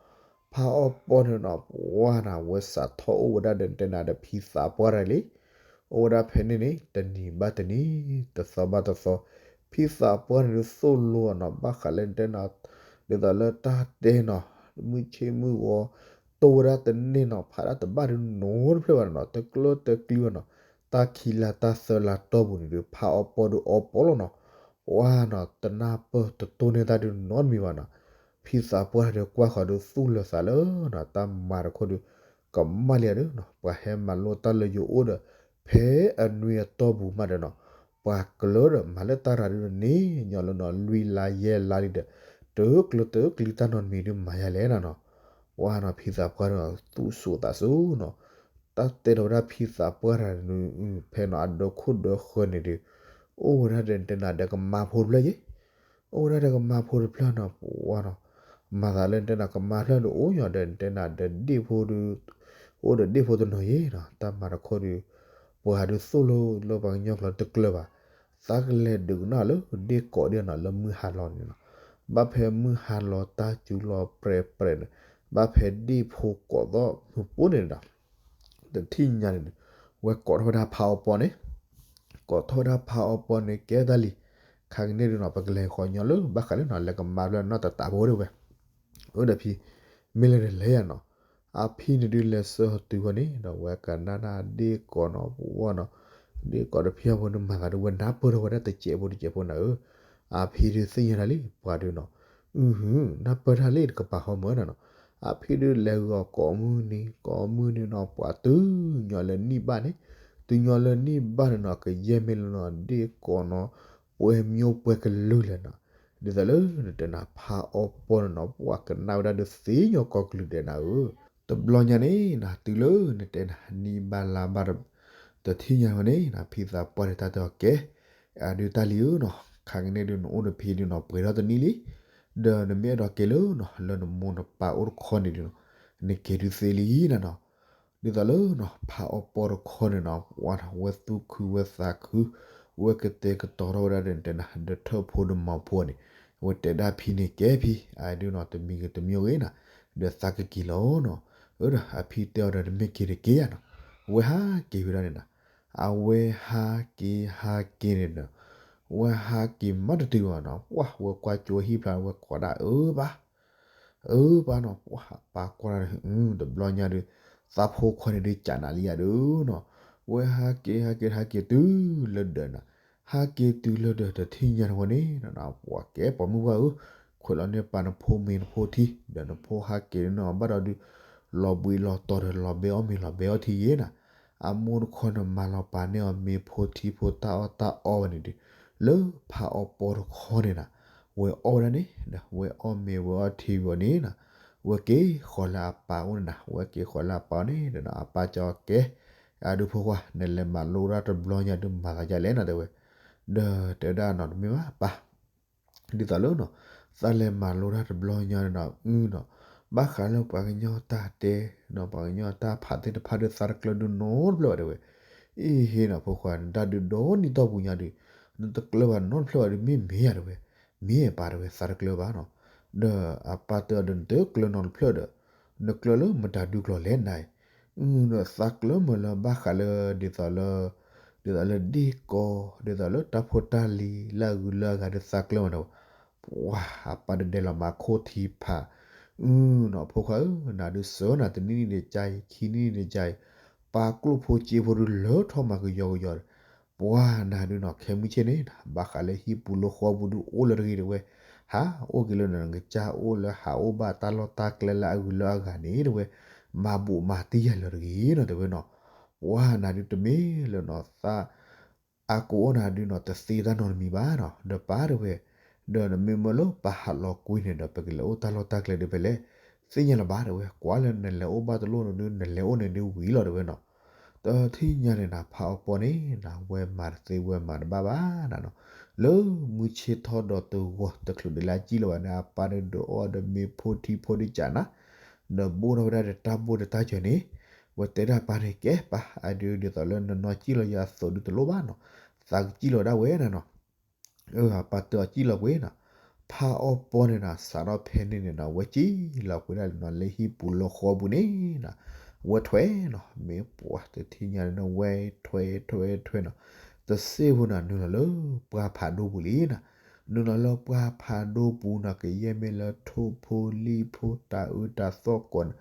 ဖးအီပီန့ၣ်နီၤ ပှၢ်နၤ ဝဲစးထီၣ်အိၣ်ဝဲဒၣ်ဒီးနတဲနၤဒီးဖံသးပှၢ်တၢ်လံ, အိၣ်ဝဲဒၣ်ဖဲန့ၣ်န့ၣ် တနံၤဘၣ်တနံၤ, တသီဘၣ်တသီ, ဖံသးပှၢ်န့ၣ်ဒုးသိၣ်လိအီၤနီၤ ဘၣ်ဃးလၢနတဲနၤ, ဒ်သိးလၢတၢ်တဲနီၤ, မုၢ်ဆ့ၣ်မုၢ်ဂီၤ, တိၢ်ဝဲဒၣ်တန့ၢ်နီၤ ဖးဒၣ်တဘၣ်ဒုးနီတဖျၢၣ်ဘၣ်နီၤ တကျၢတကျံဘၣ်နီၤ, တၢ်ခံလါတၢ်သၢလါတီၢ်ပူၤန့ၣ်ဒုး ဖးအီပီဒုးအီပီလီၤနီၤ ပှၢ်နီၤ တနၢ်ပၢၢ်တတိၢ်န့ၢ်တၢ်ဒုးနီတမံၤဘၣ်နီၤ, ဖံသးပှၢ်တၢ်ဒုးကွၢ်ဃီၤဒုးသူၣ်လၢာ်သးလၢနီၤ တၢ်မၤတခီဒုး, ကမၣ်လံဧါဒီးနီၤ ပှၤဟဲမၤလိတၢ်လၢယအိၣ်ဒီး, ဖဲအနွံအတီၢ်ပူၤမးဒီးနီၤ, ပှၤကျၢၤဒီးမၤလၢတၢ်ရၤဒုးန့ၣ် ညီလၢနီၤ လွံၢ်လါယဲၢ်လါလံဒီး, တကျၢၤတကျံတၢ်နီတမံၤဒုးမၤယၤလဲၣ်နၤနီၤ ပှၢ်နီၤ ဖံသးပှၢ်ဒီးသူၣ်စိၤသးစိၤနီၤ, တၢ်တဲထီၣ်ဝဲဒၣ်ဖံသးပှၢ်တၢ်န့ၣ်, ဖဲနီၤအဒၢးခိၣ်ဒၢးဃၢၤန့ၣ်ဒီး, အိၣ်ဝဲဒၣ်ဒီးတဲနၤဒီးကမါဖိတဖျၢၣ်ယဲ, အိၣ်ဝဲဒၣ်ဒီးကမါဖိတဖျၢၣ်နီၤ ပှၢ်နီၤ, မၤသးလၢတဲနၤကမါတဖျၢၣ်ဒီးအိၣ်ညီဒီးတဲနၤဒီးဒ့ၣ်ဖိဒုး, အိၣ်ဒီးဒ့ၣ်ဖိတနီၤယဲနီၤ တၢ်မၤတခီဒုး, ပှၤဒုးသိၣ်လိလၢပှၤကညီကျိာ်တကျၢၤဘၣ်, သးကလဲၤဒုးကနၣ်လၢဒ့ၣ်ကိးဒၣ်နီၤ လၢမုၢ်ဟါလီၤန့ၣ်နီၤ, ဘၣ်ဖဲမုၢ်ဟါလီၤတၢ်စူၤလီၤပြဲးပြဲးန့ၣ်, ဘၣ်ဖဲဒ့ၣ်ဖိကိးသီၣ်မုၢ်ပိန့ၣ်ဒီး တထံၣ်ညါန့ၣ် ဝဲကိးထီၣ်ဝဲဒၣ်ဖါအီပီန့ၣ် ကိးထီၣ်ဝဲဒၣ်ဖါအီပီန့ၣ် ကဲတၢ်လံ, ခါကန့ၣ်ဒုးနီၤ ပကလဲၤဃီၤညီလၢ ဘၣ်ဃးလၢနီၤ လဲၤကမၤဖျၢၣ်နီၢ်တတးဖိ တဲဝဲ, အၢ ဒီးဖံ မ့ၢ်လဲၤဒီးလဲၤယၤနီၤ, အဖံန့ၣ်ဒုးလဲၤဆှၢအီၤတုၤဃီန့ၣ် ဒီးဝဲကနၣ်ဒၣ်ဒ့ၣ်ကိးနီၤ ပှၢ်နီၤ, ဒ့ၣ်ကိးတဖံအဖိန့ၣ် မၤသးဒ်ဝဲ နၢ်ပၢၢ်ထီၣ်ဝဲဒၣ်တစဲးဖိတစဲးဖိနၤဧၢ, အဖံဒုးသ့ၣ်ညါတၢ်လံ ပှၤဒုးနီၤ, အု နၢ်ပၢၢ်တၢ်လံ တကပၤဃီမၢ်နၤနီၤ, အဖံဒုးလဲၤဂီၤကိးမုၢ်နံၤ ကိးမုၢ်နံၤနီၤ ပှၤတုၤညီလၢနံၣ်ဘၣ်န့ၣ်, တုၤညီလၢနံၣ်ဘၣ်န့ၣ်နီၤ ကယဲၢ်မ့ၢ်လၢနီၤ ဒ့ၣ်ကိးနီၤ ပှဲၤမိၢ်ပှဲၤကလုာ်လဲၣ်နီၤ, ဒ်သိးလၢနတဲနၤ ဖါအီပီန့ၣ်နီၤ ပှၤကနၣ်ဝဲဒၣ်ဒုးသ့ညီကိးကလုာ်ဒဲးနၤဧၢ, တဘျီညါန့ၣ်နၤ တုၤလၢနတဲနၤ နံၣ်ဘၣ်လါဘၣ် တထံၣ်ညါဝဲန့ၣ်နၤ ဖံသးပှၢ်န့ၣ် တၢ်တဲအီၤကဲ အဒုးတၢ်လံဧၢနီၤ, ခါကန့ၣ်ဒုးနအိၣ်နဖံဒုးနီၤ ပှဲၤထီၣ်တနံၣ်လံ, ဒီးနမ့ၢ်အဲၣ်ဒိးက့ၤလၢနီၤ လၢနမိၢ်နပၢ်အိၣ်တခီန့ၣ်ဒုးနီၤ နက့ၤဒုးသ့လံနၤနီၤ, ဒ်သိးလၢနီၤ ဖါအီပီတခီန့ၣ်နီၤ ပှၤဝဲသူၣ်ခုဝဲသးခု, ဝဲကတဲာ်ကတီၤထီၣ်ဝဲဒၣ်ဒီးနတဲနၤ ဒီးထၢၣ်ဖိဒီးမၤဖိန့ၣ်, ဝဲတဲဒၣ်ဖံန့ၣ်ကဲဖံ အဒုးနီၤ တမံၤဂ့ၤတမံၤဂ့ၤနၤ, ဒီးသးကက့ၤလီၤနီၤ, အၢ ဒီးအဖံတဲအီၤဒီး နမ့ၢ်က့ၤတက့ၤယၤနီၤ, ဝဲဟးက့ၤဝဲဒၣ်န့ၣ်နၤ, အဝဲဟးက့ၤဟးက့ၤန့ၣ်ဒီး ဝဲဟးက့ၤမးတတုၤဘၣ်နီၤ ပှၢ်ဝဲကွၢ်ကၠိဟံၣ်ဖျါ ဝဲကိးဒၣ်အၢပၢ် အၢပၢ်နီၤ ပှၢ်ပၢ်ကွၢ်ဒၣ် တဘျီညါဒုး သးဖိခွါန့ၣ်ဒုး ကးနၤလံယၤဒုးနီၤ, ဝဲဟးက့ၤဟးက့ၤဟးက့ၤတုၤလၢဒၢးနၤ, ဟးက့ၤတုၤလၢဒၢးတထံၣ်ညါတဝဲန့ၣ် ပှၤကဲပိာ်မုၣ်ပှၢ်ဧၢ, ခွဲးလီၤန့ၢ်ပၢ်နဖိမ့ၤနဖိထံ ဒီးနဖိဟးက့ၤန့ၢ်အီၤဘၣ်ဒီးဒုး လီၤဘှံးလီၤတီၤဒီးလီၤဘဲအီၣ်မ့ၤလီၤဘဲအီထံယဲနၤ, အမိၢ်တခီန့ၣ် မၤလီၤပာ်န့ၢ်အီၤမ့ၤဖိထံဖိတၢ်အီၣ်တၢ်အီဝဲန့ၣ်ဒုး လၢဖးအီပီတခီန့ၣ်နၤ, ဝဲအီၣ်ဝဲဒၣ်န့ၣ် ဝဲအီၣ်မ့ၤဝဲအီထံဝဲန့ၣ်နၤ, ဝဲက့ၤဃီၤလၢအပၢ်အိၣ်န့ၣ်နၤ, ဝဲက့ၤဃီၤလၢအပၢ်န့ၣ်ဒီး အပၢ်ကၠီကဲ, အဒုးဖိခွါ နလဲၤမၤလိတၢ်တဘျီညါဒုး မၤသးဒ်လဲၣ်နၤတဲဝဲ, ဒီးတဲဝဲဒၣ်နီၤ တမ့ၢ်ဘၣ်ပၢ် ဒ်သိးလၢနီၤ သးလဲၤမၤလိတၢ်တဘျီညါန့ၣ်နီၤ အုနီၤ, ဘၣ်ဃးလၢပှၤကညီတၢ်တဲနီၤ ပှၤကညီတၢ်ဖးသ့ၣ်တဖၣ်ဒုး သးတကျၢဒုးနီတဖျၢၣ်ဘၣ်တဲဝဲ, အ့ဟ့နီၤ ဖိခွါ နတၢ်ဒုးဒီနံၣ်တီၢ်ပူၤညါဒုး နတကျၢဘၣ်နီတဖျၢၣ်ဘၣ်ဒုး မ့ၢ်မ့ၢ်ယၤတဲဝဲ, မ့ၢ်ပၢ်တဲဝဲ သးတကျၢဘၣ်နီၤ, ဒီးအပၢ်တဲအီၤဒီး နတကျၢနီတဖျၢၣ်ဒီး နကျၢလၢမတၤဒုးကျိၤလဲၣ်နၤ, အုဒီးသးကျၢမးလၢဘၣ်ဃးလၢ ဒ်သိးလၢ ဒ်သိးလၢဒ့ၣ်ကီ ဒ်သိးလၢတၢ်ဖိတၢ်လံၤလၢအဂုၤလၢအဂၤဒုးသးကျၢမးနီၤ, ပှၤအပၢ်ဒုးဒဲးလီၤမၤခိၣ်ထံဖး, အုနီၤ ဖိခွါဧၢ နၤဒုးစၢၤနၤ တနံၣ်နံၣ်န့ၣ်ကၢအံၤ ခံနံၣ်နံၣ်န့ၣ်ကၢအံၤ, ပာ်ကျိၣ်ဖိစ့ဖိဒုးလၢထီၣ်မၤကယီကယီဒီး ပှၤနၤဒုးနီၤ ခဲမုၢ်ဆ့ၣ်န့ၣ် ဘၣ်ဃးလၢဟံၣ်ပူၤလၢဃီပူၤဒုးအိၣ်လၢတဂ့ၤတဲဝဲ, ဟးအိၣ်က့ၤလၢနကစၢ်အိၣ်လၢဟးအိၣ်ဘၣ်တၢ်လီၢ်တၢ်ကျဲလၢအဂုၤလၢအဂၤန့ၣ်တဲဝဲ, မၤဘူၣ်မၤတံၢ်ယၤလၢတဂ့ၤနီၤတဲဝဲနီၤ, ပှၤနၤဒုးတမ့ၢ်လၢနီၤ သး အကိးအီၣ်နၤဒုးနီၤ တသ့တၢ်နီတမံၤဘၣ်နီၤ, ဒီးပၢ်တဲဝဲ, ဒီးနမ့ၢ်မၢလၢပၢ်ဟးလီၤကွံန့ၣ်ဒီး ပကလဲၤအိၣ်တၢ်လီၢ်တၢ်ကျဲဒုးဖဲလဲၣ်, သ့ၣ်ညါလၢၤဘၣ်တဲဝဲ, ကွၢ်လၢနလဲၤအိၣ်ဘၣ်တလိၣ်န့ၣ်ဒုး နလဲၤအိၣ်န့ၣ်ဒုးဝံၤလီၤတဲဝဲနီၤ, တထံၣ်ညါန့ၣ်နၤ ဖးအီပီန့ၣ်နၤ ဝဲမၤတသ့ဝဲမၤတဘၣ်ဘၣ်နၤနီၤ, လၢမုၢ်ဆ့ၣ်ထီၣ်ဒီးတဂီၤတချုးဒ်လၢအစံၣ်လီၤဘၣ်န့ၣ် အပၢ်ဒုးဒီးအီၣ်ဒီးမ့ၤဖိထံဖိဒုးကးနၤ, ဒီးဘိၣ်ထီၣ်ဝဲဒၣ်ဒီးတၢ်ဘိၣ်ဒီးတၢ်စၢၤန့ၣ်, ဝဲတဲဒၣ်ပၢ်န့ၣ် ကဲပၢ် အဒုးဒ်သိးလၢနနီၢ်စံၣ်လီၤယၤအသိးဒုးတလိၣ်ဘၣ်နီၤ, သးကစံၣ်လီၤဒၣ်ဝဲနၤနီၤ, အၢ အပၢ်တဲအီၤစံၣ်လီၤပှ့ၤနီၤ, ဖးအီပီန့ၣ်နၤ စးထီၣ်ဖဲန့ၣ်န့ၣ်နီၤ ဝဲစံၣ်လီၤပှ့ၤဒၣ်လံနီၤ လၢဟံၣ်ပူၤလၢဃီပူၤန့ၣ်နၤ, ဝဲထွဲနီၤ မ့ၢ်ပှၤတထံၣ်ညါန့ၣ်နီၤ ဝဲထွဲထွဲထွဲနီၤ, တစ့ၢ်ဖိနၤ နုာ်လီၤလၢပှၢ်ဖးဒိၣ်ပူၤလံနၤ, နုာ်လီၤလၢပှၢ်ဖးဒိၣ်ပူၤနီၤ ကယဲၢ်မ့ၢ်လၢထိၣ်ဖိလံၣ်ဖိတၤအုးတၤသီၣ်ကိးန့ၣ်,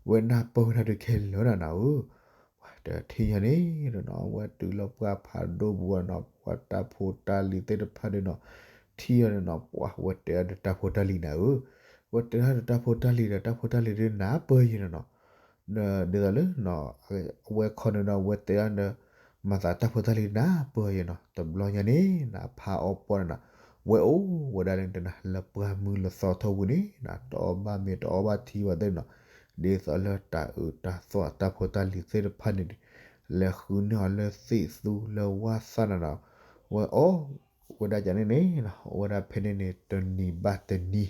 ဝဲနၢ်ပၢၢ်ဝဲဒၣ်ဒုးခဲလၢာ်နၤနၤဧၢ တထံၣ်ညါန့ၣ်နီၤ ဝဲတုၤလၢပှၢ်ဖးဒိၣ်ပူၤနီၤ ပှၤတၢ်ဖိတၢ်လံၤသ့ၣ်တဖၣ်ဒုးနီၤ, ထံၣ်အီၤန့ၣ်နီၤ ပှၤဝဲတဲအီၤဒီးတၢ်ဖိတၢ်လံၤနၤဧၢ, ဝဲတဲအီၤဒီးတၢ်ဖိတၢ်လံၤဒီး တၢ်ဖိတၢ်လံၤဒုးနၢ်ပၢၢ်ယဲနီၤနီၤ, ဒ်သိးလၢ အဝဲခီန့ၣ်ဒီး အဝဲတဲအီၤဒီး မၤသးတၢ်ဖိတၢ်လံၤနၢ်ပၢၢ်ယဲနီၤ, တဘျီညါန့ၣ်နၤ ဖးအီပီန့ၣ်နၤ, ဝဲအိၣ်ဝဲဒၣ်လၢနတဲနၤ လၢပှၢ်မုၢ်လၢသီထီၣ်ပူၤန့ၣ်နၤ တအီၣ်ဘၣ်မ့ၤတအီဘၣ်ထံဘၣ်သ့ၣ်နီၤ, ဒ်သိးလၢတၤအုးတၤသီၣ်တၢ်ဖိတၢ်လံၤသ့ၣ်တဖၣ်န့ၣ် လဲၤဃုန့ၢ်အီၤလၢသ့ၣ်သူလၢဝၣ်သၣ်နၤနီၤ, ဝဲအိၣ်ဝဲဒၣ်ကန့ၣ်န့ၣ်နီၤ အိၣ်ဝဲဒၣ်ဖဲန့ၣ်န့ၣ် တနံၤဘၣ်တနံၤ,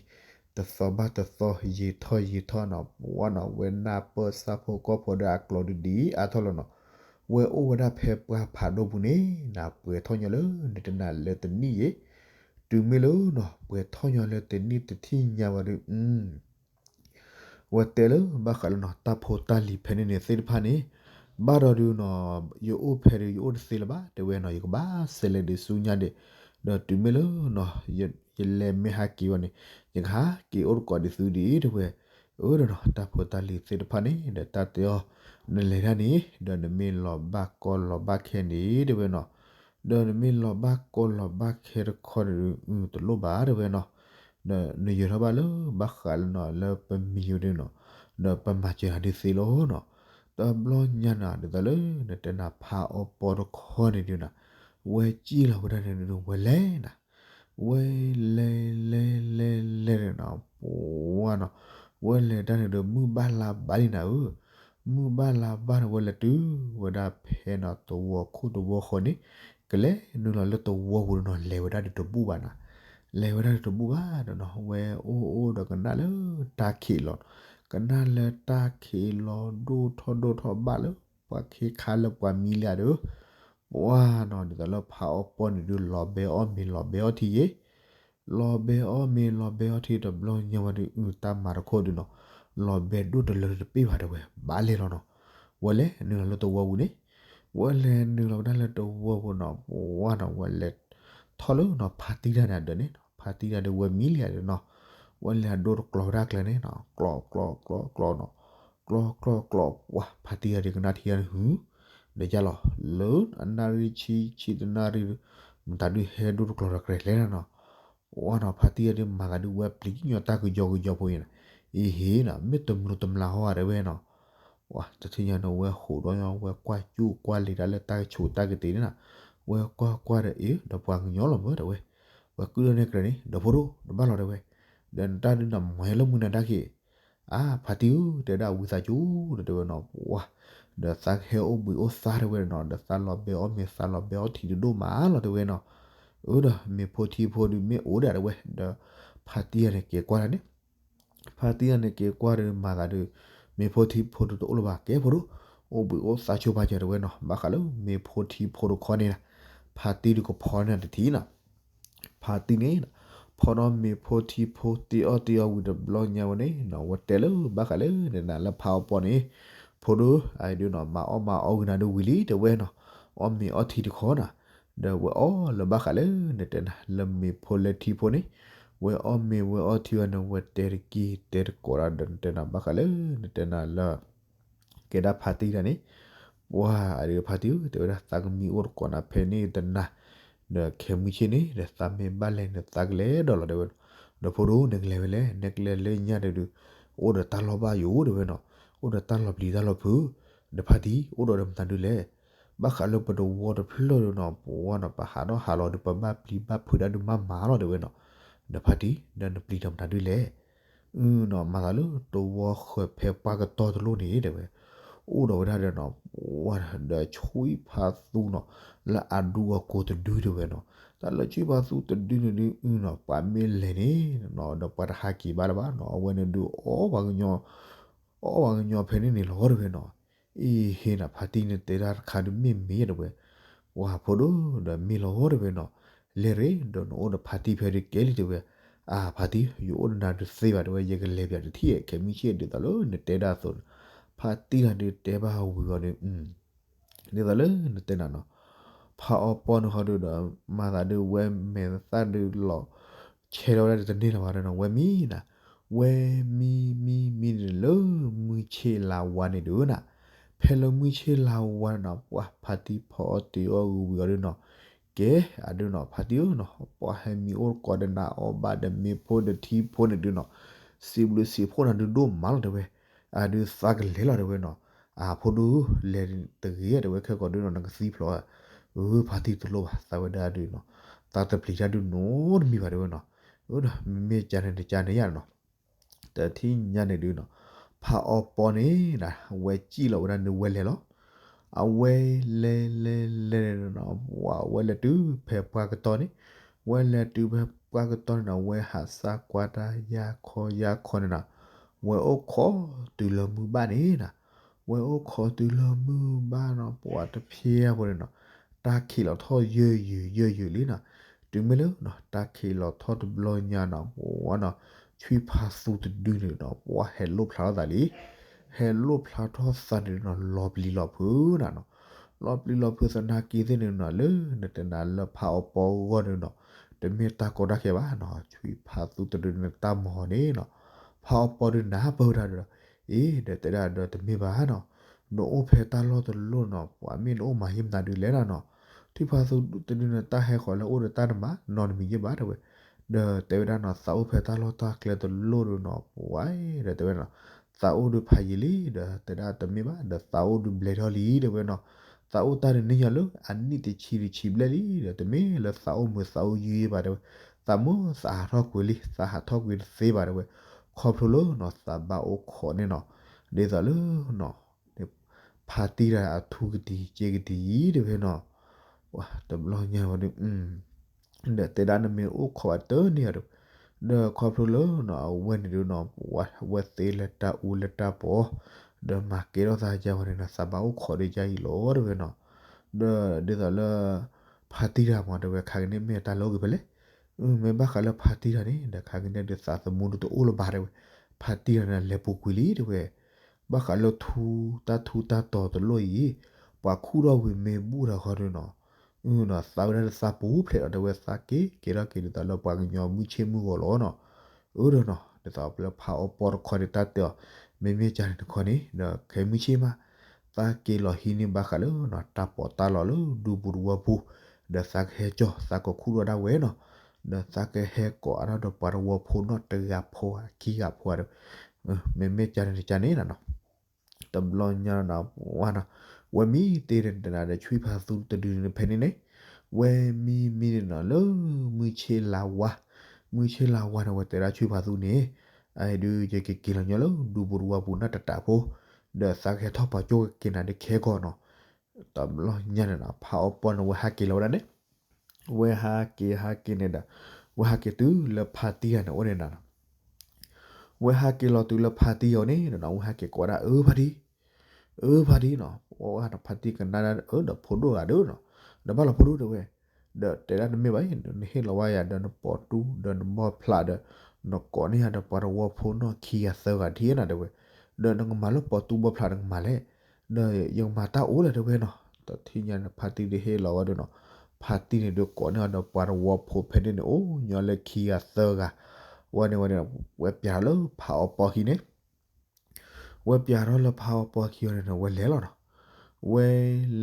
တသီဘၣ်တသီ ယံာ်ထီၣ်ယံာ်ထီၣ်နီၤ ပှၤနီၤ ဝဲနၢ်ပၢၢ်ဆၣ်ဖိကီၢ်ဖိဒီးအကျိၤဒုးဒ်အါထီၣ်လီၤနီၤ, ဝဲအိၣ်ဝဲဒၣ်ဖဲပှၢ်ဖးဒိၣ်ပူၤန့ၣ်နၤ ပှဲၤထီၣ်ညီလၢ နတဲနၤလၢတနံၣ်ယဲ, တုၤမ့ၢ်လၢနီၤ ပှဲၤထီၣ်ညီလၢတနံၣ်တထံၣ်ညါဝဲဒုး ဝဲတဲလၢဘၣ်ဃးလၢနီၤ တၢ်ဖိတၢ်လံၤဖဲန့ၣ်န့ၣ်သ့ၣ်တဖၣ်န့ၣ်, ဘၣ်ဒီးဒုးနီၤ, ယအိၣ်ဖဲဒုး ယအိၣ်တသ့လၢၤဘၣ် တဲဝဲနီၤ, ယကဘၣ်ဆဲးလဲၤဒုးဆူညါဒံး, ဒီးတုၤမ့ၢ်လၢနီၤ, ယလဲၤမ့ၢ်ဟးက့ၤဝဲန့ၣ်, ယကဟးက့ၤအိၣ်တကိးဒံးသုဒံး တဲဝဲ, အၢဒီးနီၤ, တၢ်ဖိတၢ်လံၤသ့ၣ်တဖၣ်န့ၣ် ဒီးတၢ်တဲအီၤ, နလဲၤတၢ်န့ၣ် ဒီးနမ့ၢ်လီၤဘၣ်ကီလီၤဘၣ်ခဲန့ၣ် တဲဝဲနီၤ, ဒီးနမ့ၢ်လီၤဘၣ်ကီလီၤဘၣ်ခဲတခီန့ၣ်ဒုး တလိၣ်ဘၣ် တဲဝဲနီၤ, ဒီးနယၢၤထီၣ်ဘၣ်လၢဘၣ်ဃးလၢနီၤ လၢပမံၤဝဲဒုးနီၤ, ဒီးပမၤစၢၤနၤဒုးသ့လီၤနီၤ, တဘျီညါနီၤ ဒ်သိးလၢနတဲနၤဖးအီပီတခီန့ၣ်ဒုးနီၤ, ဝဲစံၣ်လီၤဝဲဒၣ်န့ၣ်ဒုး ဝဲလဲၤနၤ ဝဲလဲၤလဲၤလဲၤလဲၤနီၤ, ပှၤနီၤ, ဝဲလဲၤတၢ်န့ၣ်ဒီး မုၢ်ဘၣ်လါဘၣ်လံနၤဧၢ, မုၢ်ဘၣ်လါဘၣ်န့ၣ် ဝဲလဲၤတုၤဝဲဒၣ်ဖဲနီၤ သဝီခိၣ်သဝီဃီန့ၣ်, ကလဲၤနုာ်လီၤလၢသဝီပူၤနီၤ, လဲၤဝဲဒၣ်ဒီးတဘူၣ်ဘၣ်နၤ, လဲၤဝဲဒၣ်ဒီးတဘူၣ်ဘၣ်ဒီးနီၤ, ဝဲအိၣ်အိၣ်ဒီးကနၣ်လၢတၢ်ခံးလီၤ, ကနၣ်လၢတၢ်ခံးလီၤဒိၣ်ထီၣ်ဒိၣ်ထီၣ်ဘၣ်လၢပှၤခ့ခါလၢပှၤမံလံဧါဒီး ပှၤနီၤ ဒ်သိးလၢဖးအီပီန့ၣ်ဒုး လီၤဘဲအီၣ်မ့ၤလီၤဘဲအီထံယ့ၣ်, လီၤဘဲအီၣ်မ့ၤလီၤဘဲအီထံတဘျီညါဝဲဒုး အုၣ်တၢ်မၤတခိၣ်ဒုးနီၤ, လီၤဘဲဒိၣ်တလၢတပ့ၢ်ဘၣ်တဲဝဲ ဘၣ်လဲၤလီၤနီၤ, ဝဲလဲၤနုာ်လီၤလၢသဝီပူၤန့ၣ်, ဝဲလဲၤနုာ်လီၤဝဲဒၣ်လၢသဝီပူၤနီၤ, ပှၤနီၤ ဝဲလဲၤထီၣ်လၢနီၤ ဖါတံၢ်တၢ်န့ၣ်အဒၢးန့ၣ်နီၤ, ဖါတံၢ်တၢ်ဒုး ဝဲမံလံဧါဒီးနီၤ, ဝဲလဲၤဒိတကျီၤဝဲဒၣ်ကျဲန့ၣ်နီၤ, ကျီၤကျီၤကျီၤကျီၤနီၤ, ကျီၤကျီၤကျီၤ ပှၤ ဖါတံၢ်တၢ်ဒုးကနၣ်ထံတၢ်န့ၣ်ဟု, ဒီးယါလီၤ လၢအနၣ်ရံၣ်ဆံ ဆံတနၣ်ရံၣ်, မတၤဒုးဟဲဒိတကျီၤဒီးကျဲလဲၣ်နီၤ, ပှၤနီၤ ဖါတံၢ်တၢ်ဒုး မၤသးဒုးဝဲပျံၤကညီတၢ်ကယီကယီဖိအံၤန့ၣ်, အ့ဟ့နီၤ မ့ၢ်တမျိးတမျာ်ဟီဧါတဲဝဲနီၤ, ပှၤတထံၣ်ညါန့ၣ် ဝဲဟးဒီးညီ ဝဲကွၢ်စူၣ်ကွၢ်လံၤတၢ်လၢတၢ်ကဆိးတၢ်ကတ့ၤန့ၣ်နီၤ, ဝဲကွၢ်ကွၢ်ဒီးအ့ ဒီးပှၤကညီလီၤမၢတဲဝဲ, ပှၤကုၢ်လၢန့ၣ်ကြၢးန့ၣ် ဒီးဖိဒိၣ် တဘၣ်လီၤတဲဝဲ, ဒီးနတၢ်ဒုးနီၤ မၤလၢမုၢ်နၤတၢ်ခံး အါ ဖါတံၢ်ဧၢ တဲဒၣ်ဝံသးစူၤဒီးတဲဝဲနီၤ, ပှၤ ဒီးသးကဟဲအိၣ်ဘှံးအိၣ်သါတဲဝဲနီၤ, ဒီးသးလီၤဘဲအီၣ်မ့ၤ သးလီၤဘဲအီထံဒုးဒိၣ်မးလီၤတဲဝဲနီၤ, အၢ ဒီးမ့ၤဖိထံဖိဒုးမ့ၢ်အိၣ်ဒၣ်တဲဝဲ, ဒီးဖါတံၢ်တၢ်န့ၣ်က့ၤကွၢ်တၢ်န့ၣ်, ဖါတံၢ်တၢ်န့ၣ်က့ၤကွၢ်ဒီးမၤသးဒုး, မ့ၤဖိထံဖိဒုးတအိၣ်လၢၤဘၣ် ကဲဖိဒိၣ်, အိၣ်ဘှံးအိၣ်သါဆိပာ်စၢၤတဲဝဲနီၤ, ဘၣ်ဃးလၢမ့ၤဖိထံဖိတခီန့ၣ်နီၤ, ဖါတံၢ်တကဖီန့ၣ်တထံၣ်နီၤ ဖါတံၢ်န့ၣ်, ဖီဒီးမ့ၤဖိထံဖိတ့အီၣ်တ့အီဝံၤတဘျီညါဝဲန့ၣ်နီၤ, ဝဲတဲလၢဘၣ်ဃးလၢနနၤလၢဖးအီပီန့ၣ်, ဖိဒိၣ် အဒုးနီၤ မၤအီၣ်မၤအီဂ့ၤနၤဒုးဝံၤလံတဲဝဲနီၤ, အီၣ်မ့ၤအီထံတခီနီၤ, ဒီးဝဲအီၣ်လၢဘၣ်ဃးလၢနတဲနၤလၢမ့ၤဖိလၢထံဖိန့ၣ်, ဝဲအီၣ်မ့ၤဝဲအီထံဝဲန့ၣ် ဝဲတဲတက့ၢ်တဲတကိးဒၣ်ဒီးနတဲနၤဘၣ်ဃးလၢနတဲနၤလၢ ကဲဒၣ်ဖါတံၢ်တၢ်န့ၣ်, ပှၤအဒုးဖါတံၢ်ဧၢ တဲဝဲဒၣ်သးကမံအိၣ်တကိးနၤဖဲန့ၣ်တနၤ, ဒီးခဲမုၢ်ဆ့ၣ်န့ၣ် ဒီးသးမ့ၢ်ဘၣ်လဲၤန့ၣ်သးကလဲၤဒီးလီၤတဲဝဲ, ဒီးဖိဒိၣ် နကလဲၤဝဲလဲၣ် နကလဲၤလၢညါတဒုး, အိၣ်ဒီးတၢ်လီၢ်ဘၣ်ယိၣ်တဲဝဲနီၤ, အိၣ်ဒီးတၢ်လီၤပျံၤတၢ်လီၤဖုး, ဒီးဖါတံၢ် အိၣ်ဒီးဒီးမတၤဒုးလဲၣ်, ဘၣ်ဃးလၢပတဝီတဖျၢၣ်ဒီးနီၤ ပဝီနီၤ ပဟးထီၣ်ဟးလီၤဒီး ပဘၣ်ပျံၤဘၣ်ဖုးဒၣ်ဒုးမးမးလီၤတဲဝဲနီၤ, ဒီးဖါတံၢ် ဒီးနပျံၤဒီးမတၤဒုးလဲၣ် အနီၤ မၤသးလၢတဝီဃၢၤဖဲပှၢ်ကတီၢ်တလိၣ်န့ၣ်တဲဝဲ, အိၣ်ဒီးဝဲဒၣ်ဒီးနီၤ ပှၤဒီးဆူဖးသူနီၤ, လၢအဒူအကိၤတဒုတဲဝဲနီၤ, တၢ်လၢဆူဖးသူတဒုန့ၣ်ဒုးအနီၤ ပှၤမ့ၢ်လဲၤန့ၣ်နီၤ ဒီးပှၤတဟးက့ၤဘၣ်လၢၤဘၣ်နီၤ အဝဲန့ၣ်ဒုး အီၣ်ပှၤကညီဖဲန့ၣ်န့ၣ်လီၤတဲဝဲနီၤ, အ့ဟ့နီၤ ဖါတံၢ်န့ၣ်တဲဒၣ်တခါဒုးမ့ၢ်မ့ၢ်တဲဝဲ, ပှၤဖိဒိၣ်ဒီးမ့ၢ်လီၤတဲဝဲနီၤ, လဲၤရ့ဒီးနအိၣ်ဒီးဖါတံၢ်ဖဲဒုးကဲလံတဲဝဲ, အါ ဖါတံၢ် ယအိၣ်ဒီးနၤဒုးသ့ဘၣ်တဲဝဲ ယကလဲၤပၠးတထံၣ် ခဲမုၢ်ဆ့ၣ်ဒ်သိးလၢနတဲဒၣ်အသိးန့ၣ်, ဖါတံၢ်တၢ်ဒုးတဲဘၣ်ဝံၤအီၤဒီး ဒ်သိးလၢနတဲနၤနီၤ, ဖးအီပီန့ၣ်ဃီဒုးဒီး မၤသးဒုးဝဲမဲာ်သၣ်ဒုးလီၤ ဆဲးလီၤဝဲဒၣ်တန့ၢ်လၢၤဘၣ်ဒီးနီၤ ဝဲမံနၤ, ဝဲမံမံမံန့ၣ်လၢမုၢ်ဆ့ၣ်လါဝါန့ၣ်ဒုးနၤ, ဖဲလၢမုၢ်ဆ့ၣ်လါဝါန့ၣ်နီၤ ပှၤဖါတံၢ်ဖီအီၣ်တ့ၤအီၣ်ဂုၤဝံၤအီၤဒုးနီၤ, ကဲ အဒုးနီၤ ဖါတံၢ်ဧၢနီၤ ပှၤဟဲမံအိၣ်တကိးဒီးနၤအီၣ်ဘၣ်ဒီးမ့ၤဖိဒီးထံဖိန့ၣ်ဒုးနီၤ, စံးဘျုးစံးဖှိၣ်နၤဒုးဒိၣ်မးလီၤတဲဝဲ, အဒုးသးကလဲၤလီၤတဲဝဲနီၤ, အဖိဒိၣ် လဲၤတဂ့ၤတဲဝဲ ခဲကိာ်ဒုးနီၤ နကသံဖျိး, အၢ ဖါတံၢ်တလိၣ်ဘၣ် သးဝဲဒၣ်ဒုးနီၤ, သးတပျံၤတၢ်ဒုးနီတမံၤဘၣ်တဲဝဲနီၤ, အၢ ဒီးမ့မ့ၢ်ကန့ၣ်တကန့ၣ်ယါနီၤ တထံၣ်ညါန့ၣ်ဒုးနီၤ, ဖးအီပီန့ၣ် ဝဲစံၣ်လီၤဝဲဒၣ်န့ၣ်ဝဲလဲၤလီၤ, အဝဲလဲၤလဲၤလဲၤနီၤ ဝဲလဲၤတုၤဖဲပှၢ်ကတီၢ်န့ၣ်, ဝဲလဲၤတုၤဖဲပှၢ်ကတီၢ်န့ၣ်နီၤ ဝဲဟးစၢ်ကွၢ်တၢ်ယါခီယါခီန့ၣ်နီၤ, ဝဲအိၣ်ခိးတုၤလၢမုၢ်ဘၣ်န့ၣ်နီၤ, ဝဲအိၣ်ခိးတုၤလၢမုၢ်ဘၣ်နီၤ ပှၤတဖျဲဖိန့ၣ်နီၤ, တၢ်ခံးလီၤထီၣ်ယၢၢ်ယုာ်ယၢၢ်ယုာ်လံနီၤ, တုၤမ့ၢ်လၢနီၤ တၢ်ခံးလီၤထီၣ်တဘျီညါနီၤ ပှၤနီၤ ဆူဖးသူတဒုန့ၣ်နီၤ ပှၤဟဲလိၣ်ဖျါထီၣ်သးလံ ဟဲလိၣ်ဖျါထီၣ်သးန့ၣ်နီၤ လီၤပျံၤလီၤဖုးနၤနီၤ. လီၤပျံၤလီၤဖုးသနာ်က့သ့ၣ်န့ၣ်နီၤ လၢနတဲနၤလၢဖးအီပီအဂီၢ်န့ၣ်နီၤ တမ့ၢ်တၢ်ကီတၢ်ခဲဘၣ်နီၤ. ဆွံဖးသူတဒုန့ၣ်တၢ်မၤန့ၣ်နီၤ ဖးအီပီဒုနၢ်ပၢၢ်ဝဲဒၣ်ဒီး အ့ ဒီးတဲဒၣ်ဒီးတမ့ၢ်ဘၣ်နီၤ. နအိၣ်ဖဲတၢ်လီၢ်တလီၢ်နီၤ ပှၤမ့ၢ်နအိၣ်မၤဟံးမနုၤဒုလဲၣ်နၤနီၤ. ဆွံဖးသူတဒုန့ၣ် တၢ်ဟဲဃီၤလၢအိၣ်ဒီးတၢ်တမၤနီတမံၤယဲၢ်ဘၣ်တဲဝဲ. ဒီးတဲဝဲဒၣ်နီၤ သးအိၣ်ဖဲတၢ်လီၢ်တၢ်ကျဲတလီၢ်ဒီးနီၤ ပှၤဒီးတဲဝဲနီၤ သးအိၣ်ဒုးဖးယံာ်လံ ဒီးတဲဒၣ်တမ့ၢ်ဘၣ် ဒီးသးအိၣ်ဒုးဘျဲးထီၣ်လံတဲဝဲနီၤ. သးအိၣ်တၢ်ဒုးန့ၢ်ညီလၢအနံၣ်တဆံတဆံဘျဲၣ်လံ ဒီးတမ့ၢ်လၢသးအိၣ်မုာ်သးအိၣ်ယုၢ်ယဲၢ်ဘၣ်တဲဝဲ. သးမုာ်သးဟးထီၣ်ကွံာ်လံ သးဟးထီၣ်ကွံာ်တသ့ဘၣ်တဲဝဲ. ခီဖျိလၢနီၤ သးဘၣ်အိၣ်ခိးန့ၣ်နီၤ ဒ်သိးလၢနီၤ ဖါတံၢ်တၢ်အထူကတံၤ က့ကတံၤယံၤတဲဝဲနီၤ. တဘျီညါဝဲဒုး ဒီးတဲဒၣ်နမ့ၢ်အိၣ်ခိးဘၣ်တန့ၢ်ဧါဒီး ဒီးခီဖျိလၢနီၤ အဝဲန့ၣ်ဒုးနီၤ ဝဲသ့လၢတၢ်အူလၢတၢ်ပီၤ ဒီးမၤကဲထီၣ်သးယါဝဲန့ၣ်နီၤ သးဘၣ်အိၣ်ခိးဒီးယါအံၤလီၤတဲဝဲနီၤ. ဒီးဒ်သိးလၢ ဖါတံၢ်တၢ်မၤတဲဝဲ ခါကန့ၣ်မ့ၢ်တၢ်လၢအိၣ်ဂ့ၤဖဲလဲၣ်. မ့ၢ်ဘၣ်ဃးလၢဖါတံၢ်တၢ်န့ၣ် ဒီးခါကန့ၣ်ဒုးသးသမူဒုးတအိၣ်လၢၤဘၣ်တဲဝဲ. ဖါတံၢ်တၢ်န့ၣ်လဲၤပူၤကွံာ်လံတဲဝဲ. ဘၣ်ဃးလၢထူ တၢ်ထူတၢ်တီၤတလိၣ်အံၤ ပှၤခူၣ်ထီၣ်ဝံၤမ့ၢ်ဘူၣ်တၢ်ဃီဒုးနီၤ သးဝဲဒၣ်သးပူၤဖျဲးလီၤတဲဝဲ သးက့ၤကဲထီၣ်က့ၤဒ်သိးလၢပှၤကညီမုၢ်ဆ့ၣ်မုၢ်ဂီၤလီၤနီၤ. အၢဒီးနီၤ ဒ်သိးလၢဖါအီပီတခီန့ၣ်တၢ်တဲအီၤ မ့မ့ၢ်ကန့ၣ်တခီန့ၣ် ဒီးခဲမုၢ်ဆ့ၣ်မး သးက့ၤလီၤဟံးန့ၢ်ဘၣ်ဃးလၢနီၤ တၢ်ပီးတၢ်လီလၢဒူပူၤတဝီပူၤ ဒီးသးကဟဲကၠီၣ် သးကခူၣ်ထီၣ်ဒၣ်ဝဲနီၤ. ဒီးသးကဟဲကိးအါထီၣ်ဒီးပှၤတဝီဖိနီၤ တဂၤဖိဧါ ခံဂၤဖိဧါဒီး မ့မ့ၢ်ကန့ၣ်တကန့ၣ်နီၤ တဘျီညါနီၤ ဝဲနီၤ ဝဲမ့ၢ်တ့ၢ်တနၤဒီး ဆွံဖးသူတဒုန့ၣ်ဖဲန့ၣ်န့ၣ် ဝဲမံမံန့ၣ်နီၤ လၢမုၢ်ဆ့ၣ်လါဝါ မုၢ်ဆ့ၣ်လါဝါန့ၣ် ဝဲတဲဒၣ်ဆွံဖးသူန့ၣ် အဒုး ယကက့ၤလီၤညီလၢဒူပူၤတဝီပူၤနီၤတတးဖိ ဒီးသးကဟဲထီၣ်ပှၤကၠိက့ၤနၤဒီးခဲကီၢ်နီၤ. တဘျီညါန့ၣ်နီၤ ဖါအီပီန့ၣ် ဝဲဟးက့ၤလီၤဝဲဒၣ်န့ၣ် ဝဲဟးက့ၤဟးက့ၤန့ၣ်ဒီး ဝဲဟးက့ၤတုၤလၢဖါတံၢ်တၢ်န့ၣ်အိၣ်န့ၣ်နီၤ ဝဲဟးက့ၤလီၤတုၤလၢဖါတံၢ်အအိၣ်န့ၣ်နီၤ ဝဲဟးက့ၤကိးဒၣ်အၢဖါတံၢ် အၢဖါတံၢ်နီၤ ဝဲနီၤဖါတံၢ်ကနၣ်ဒၣ်အၢဒီးဖိဒိၣ်ဂၤဒီးနီၤ ဒီးဘၣ်လီၤဖိဒိၣ်တဲဝဲ ဒီးတဲဒၣ်တမ့ၢ်ဘၣ်အံၤ နဟ့ၣ်လီၤဝဲယၤဒီးနပိာ်တူၢ်ဒီးနဘီၣ်ဖျးဒီး နကိးန့ၢ်ယၤဒီးပှၤတဝီဖိနီၢ်ခံဂၤသၢဂၤဒ်န့ၣ်တဲဝဲ ဒီးနကမၤလၢပိာ်တူၢ်ဘီၣ်ဖျးနကမၤလဲၣ် ဒီးယကမၤတၢ်အိၣ်လၢတဲဝဲနီၤ တထံၣ်ညါန့ၣ် ဖါတံၢ်ဒုးဟ့ၣ်လီၤဝဲဒုးနီၤ ဖါတံၢ်န့ၣ်ဒုးကိးန့ၢ်အီၤဒီးပှၤတဝီဖိဖဲန့ၣ်န့ၣ် အိၣ်ညီလၢခံဂၤသၢဂၤ ဝဲန့ၣ်ဝဲန့ၣ် ဝဲပျးထီၣ်လၢဖးအီပီခံန့ၣ် ဝဲပျးထီၣ်လၢဖးအီပီခံအီၤန့ၣ် ဝဲလဲၤလီၤနီၤ ဝဲ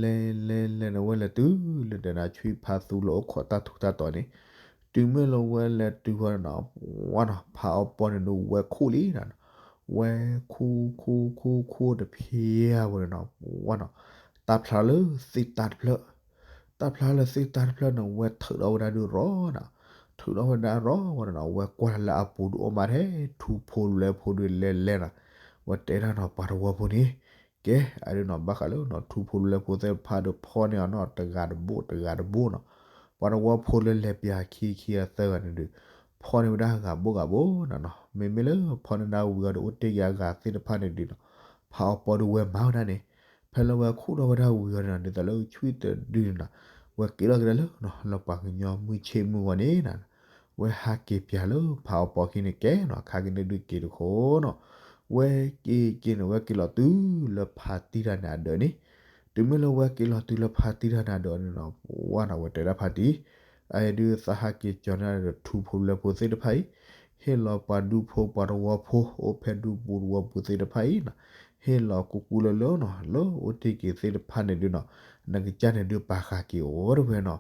လဲၤလဲၤလဲၤန့ၣ် ဝဲလဲၤတုၤလၢဒဲနၤဆွံဖးသူလၢအိၣ်ခိးတၢ်ထူးတၢ်တီၤန့ၣ် တုၤမ့ၢ်လၢဝဲလဲၤတုၤဃီန့ၣ်နီၤ ဝဲနီၤ ဖးအီပီန့ၣ်ဒုးဝဲခူၣ်လံနီၤ ဝဲခူၣ်ခူၣ်ခူၣ်ခူၣ်တဖျဲဝဲန့ၣ်နီၤ ဝဲနီၤ တၢ်ဖျါလၢသ့ၣ်တၢ်တဖျၢၣ် တၢ်ဖျါလၢသ့ၣ်တၢ်တဖျၢၣ်န့ၣ် ဝဲထုးထီၣ်ဝဲဒၣ်ဒုးရီနီၤ ထုးထီၣ်ဝဲဒၣ်ရီဝဲန့ၣ်နီၤ ဝဲကွၢ်လၢအပူၤဒုးအိၣ်မးထဲ ထူဖိလွဲဖိဒုးလဲၤလဲၤနီၤ ဝဲတဲဒၣ်နီၤ ပှၤတဝီဖိန့ၣ် ကဲ အဒုးနီၤ ဘၣ်ဃးလၢနီၤ ထူဖိလွဲဖိသ့ၣ်တဖၣ်ဒုးဖီၣ်န့ၢ်အီၤနီၤ တဂၤတဘိတဂၤတဘိနီၤ ပှၤတဝီဖိလၢလဲၤပျးခံခံဂၤသၢဂၤန့ၣ်ဒုး ဖီၣ်န့ၢ်ဝဲဒၣ်ဂၤဘိဂၤဘိနီၤနီၤ မ့မ့ၢ်လၢဖီၣ်န့ၢ်ဒၣ်ဝံၤအီၤဒီး အိၣ်တ့ၢ်က့ၤအဂၤသ့ၣ်တဖၣ်န့ၣ်ဒုးနီၤ ဖးအီပီဒုးဝဲမၤဝဲဒၣ်န့ၣ် ဖဲလၢဝဲခူၣ်ထီၣ်ဝဲဒၣ်ဝံၤအီၤန့ၣ်နီၤ ဒ်သိးလၢဆွံတဒုန့ၣ်နီၤ ဝဲက့ၤထီၣ်က့ၤဒၣ်လၢနီၤ လၢပှၤကညီမုၢ်ဆ့ၣ်မုၢ်ဂီၤန့ၣ်နီၤ ဝဲဟးက့ၤပျးလၢဖးအီပီခံန့ၣ်ကဲနီၤ ခါက့ၤန့ၣ်ဒုးက့ၤတခီနီၤ ဝဲက့ၤက့ၤန့ၣ် ဝဲက့ၤလီၤတုၤလၢဖါတံၢ်တၢ်န့ၣ်အဒၢးန့ၣ် တုၤမ့ၢ်လၢဝဲက့ၤလီၤတုၤလၢဖါတံၢ်တၢ်န့ၣ်အဒၢးန့ၣ်နီၤ ဝဲနီၤ ဝဲတဲဒၣ်ဖါတံၢ် အအံၤဒုးသးဟးက့ၤကၠီၤန့ၣ်ဒီးထူဖိလွဲဖိသ့ၣ်တဖၣ်အံၤ ဟ့ၣ်လီၤပှၤဒူဖိပှၤတဝီဖိ အိၣ်ဖဲဒူပူၤတဝီပူၤသ့ၣ်တဖၣ်အံၤနီၤ ဟ့ၣ်လီၤကူကူလၢလၢနီၤ လၢအိၣ်တ့ၢ်က့ၤသ့ၣ်တဖၣ်န့ၣ်ဒုးနီၤ နကစၢ်န့ၣ်ဒုးပာ်ဃာ်က့ၤအီၤတဲဝဲနီၤ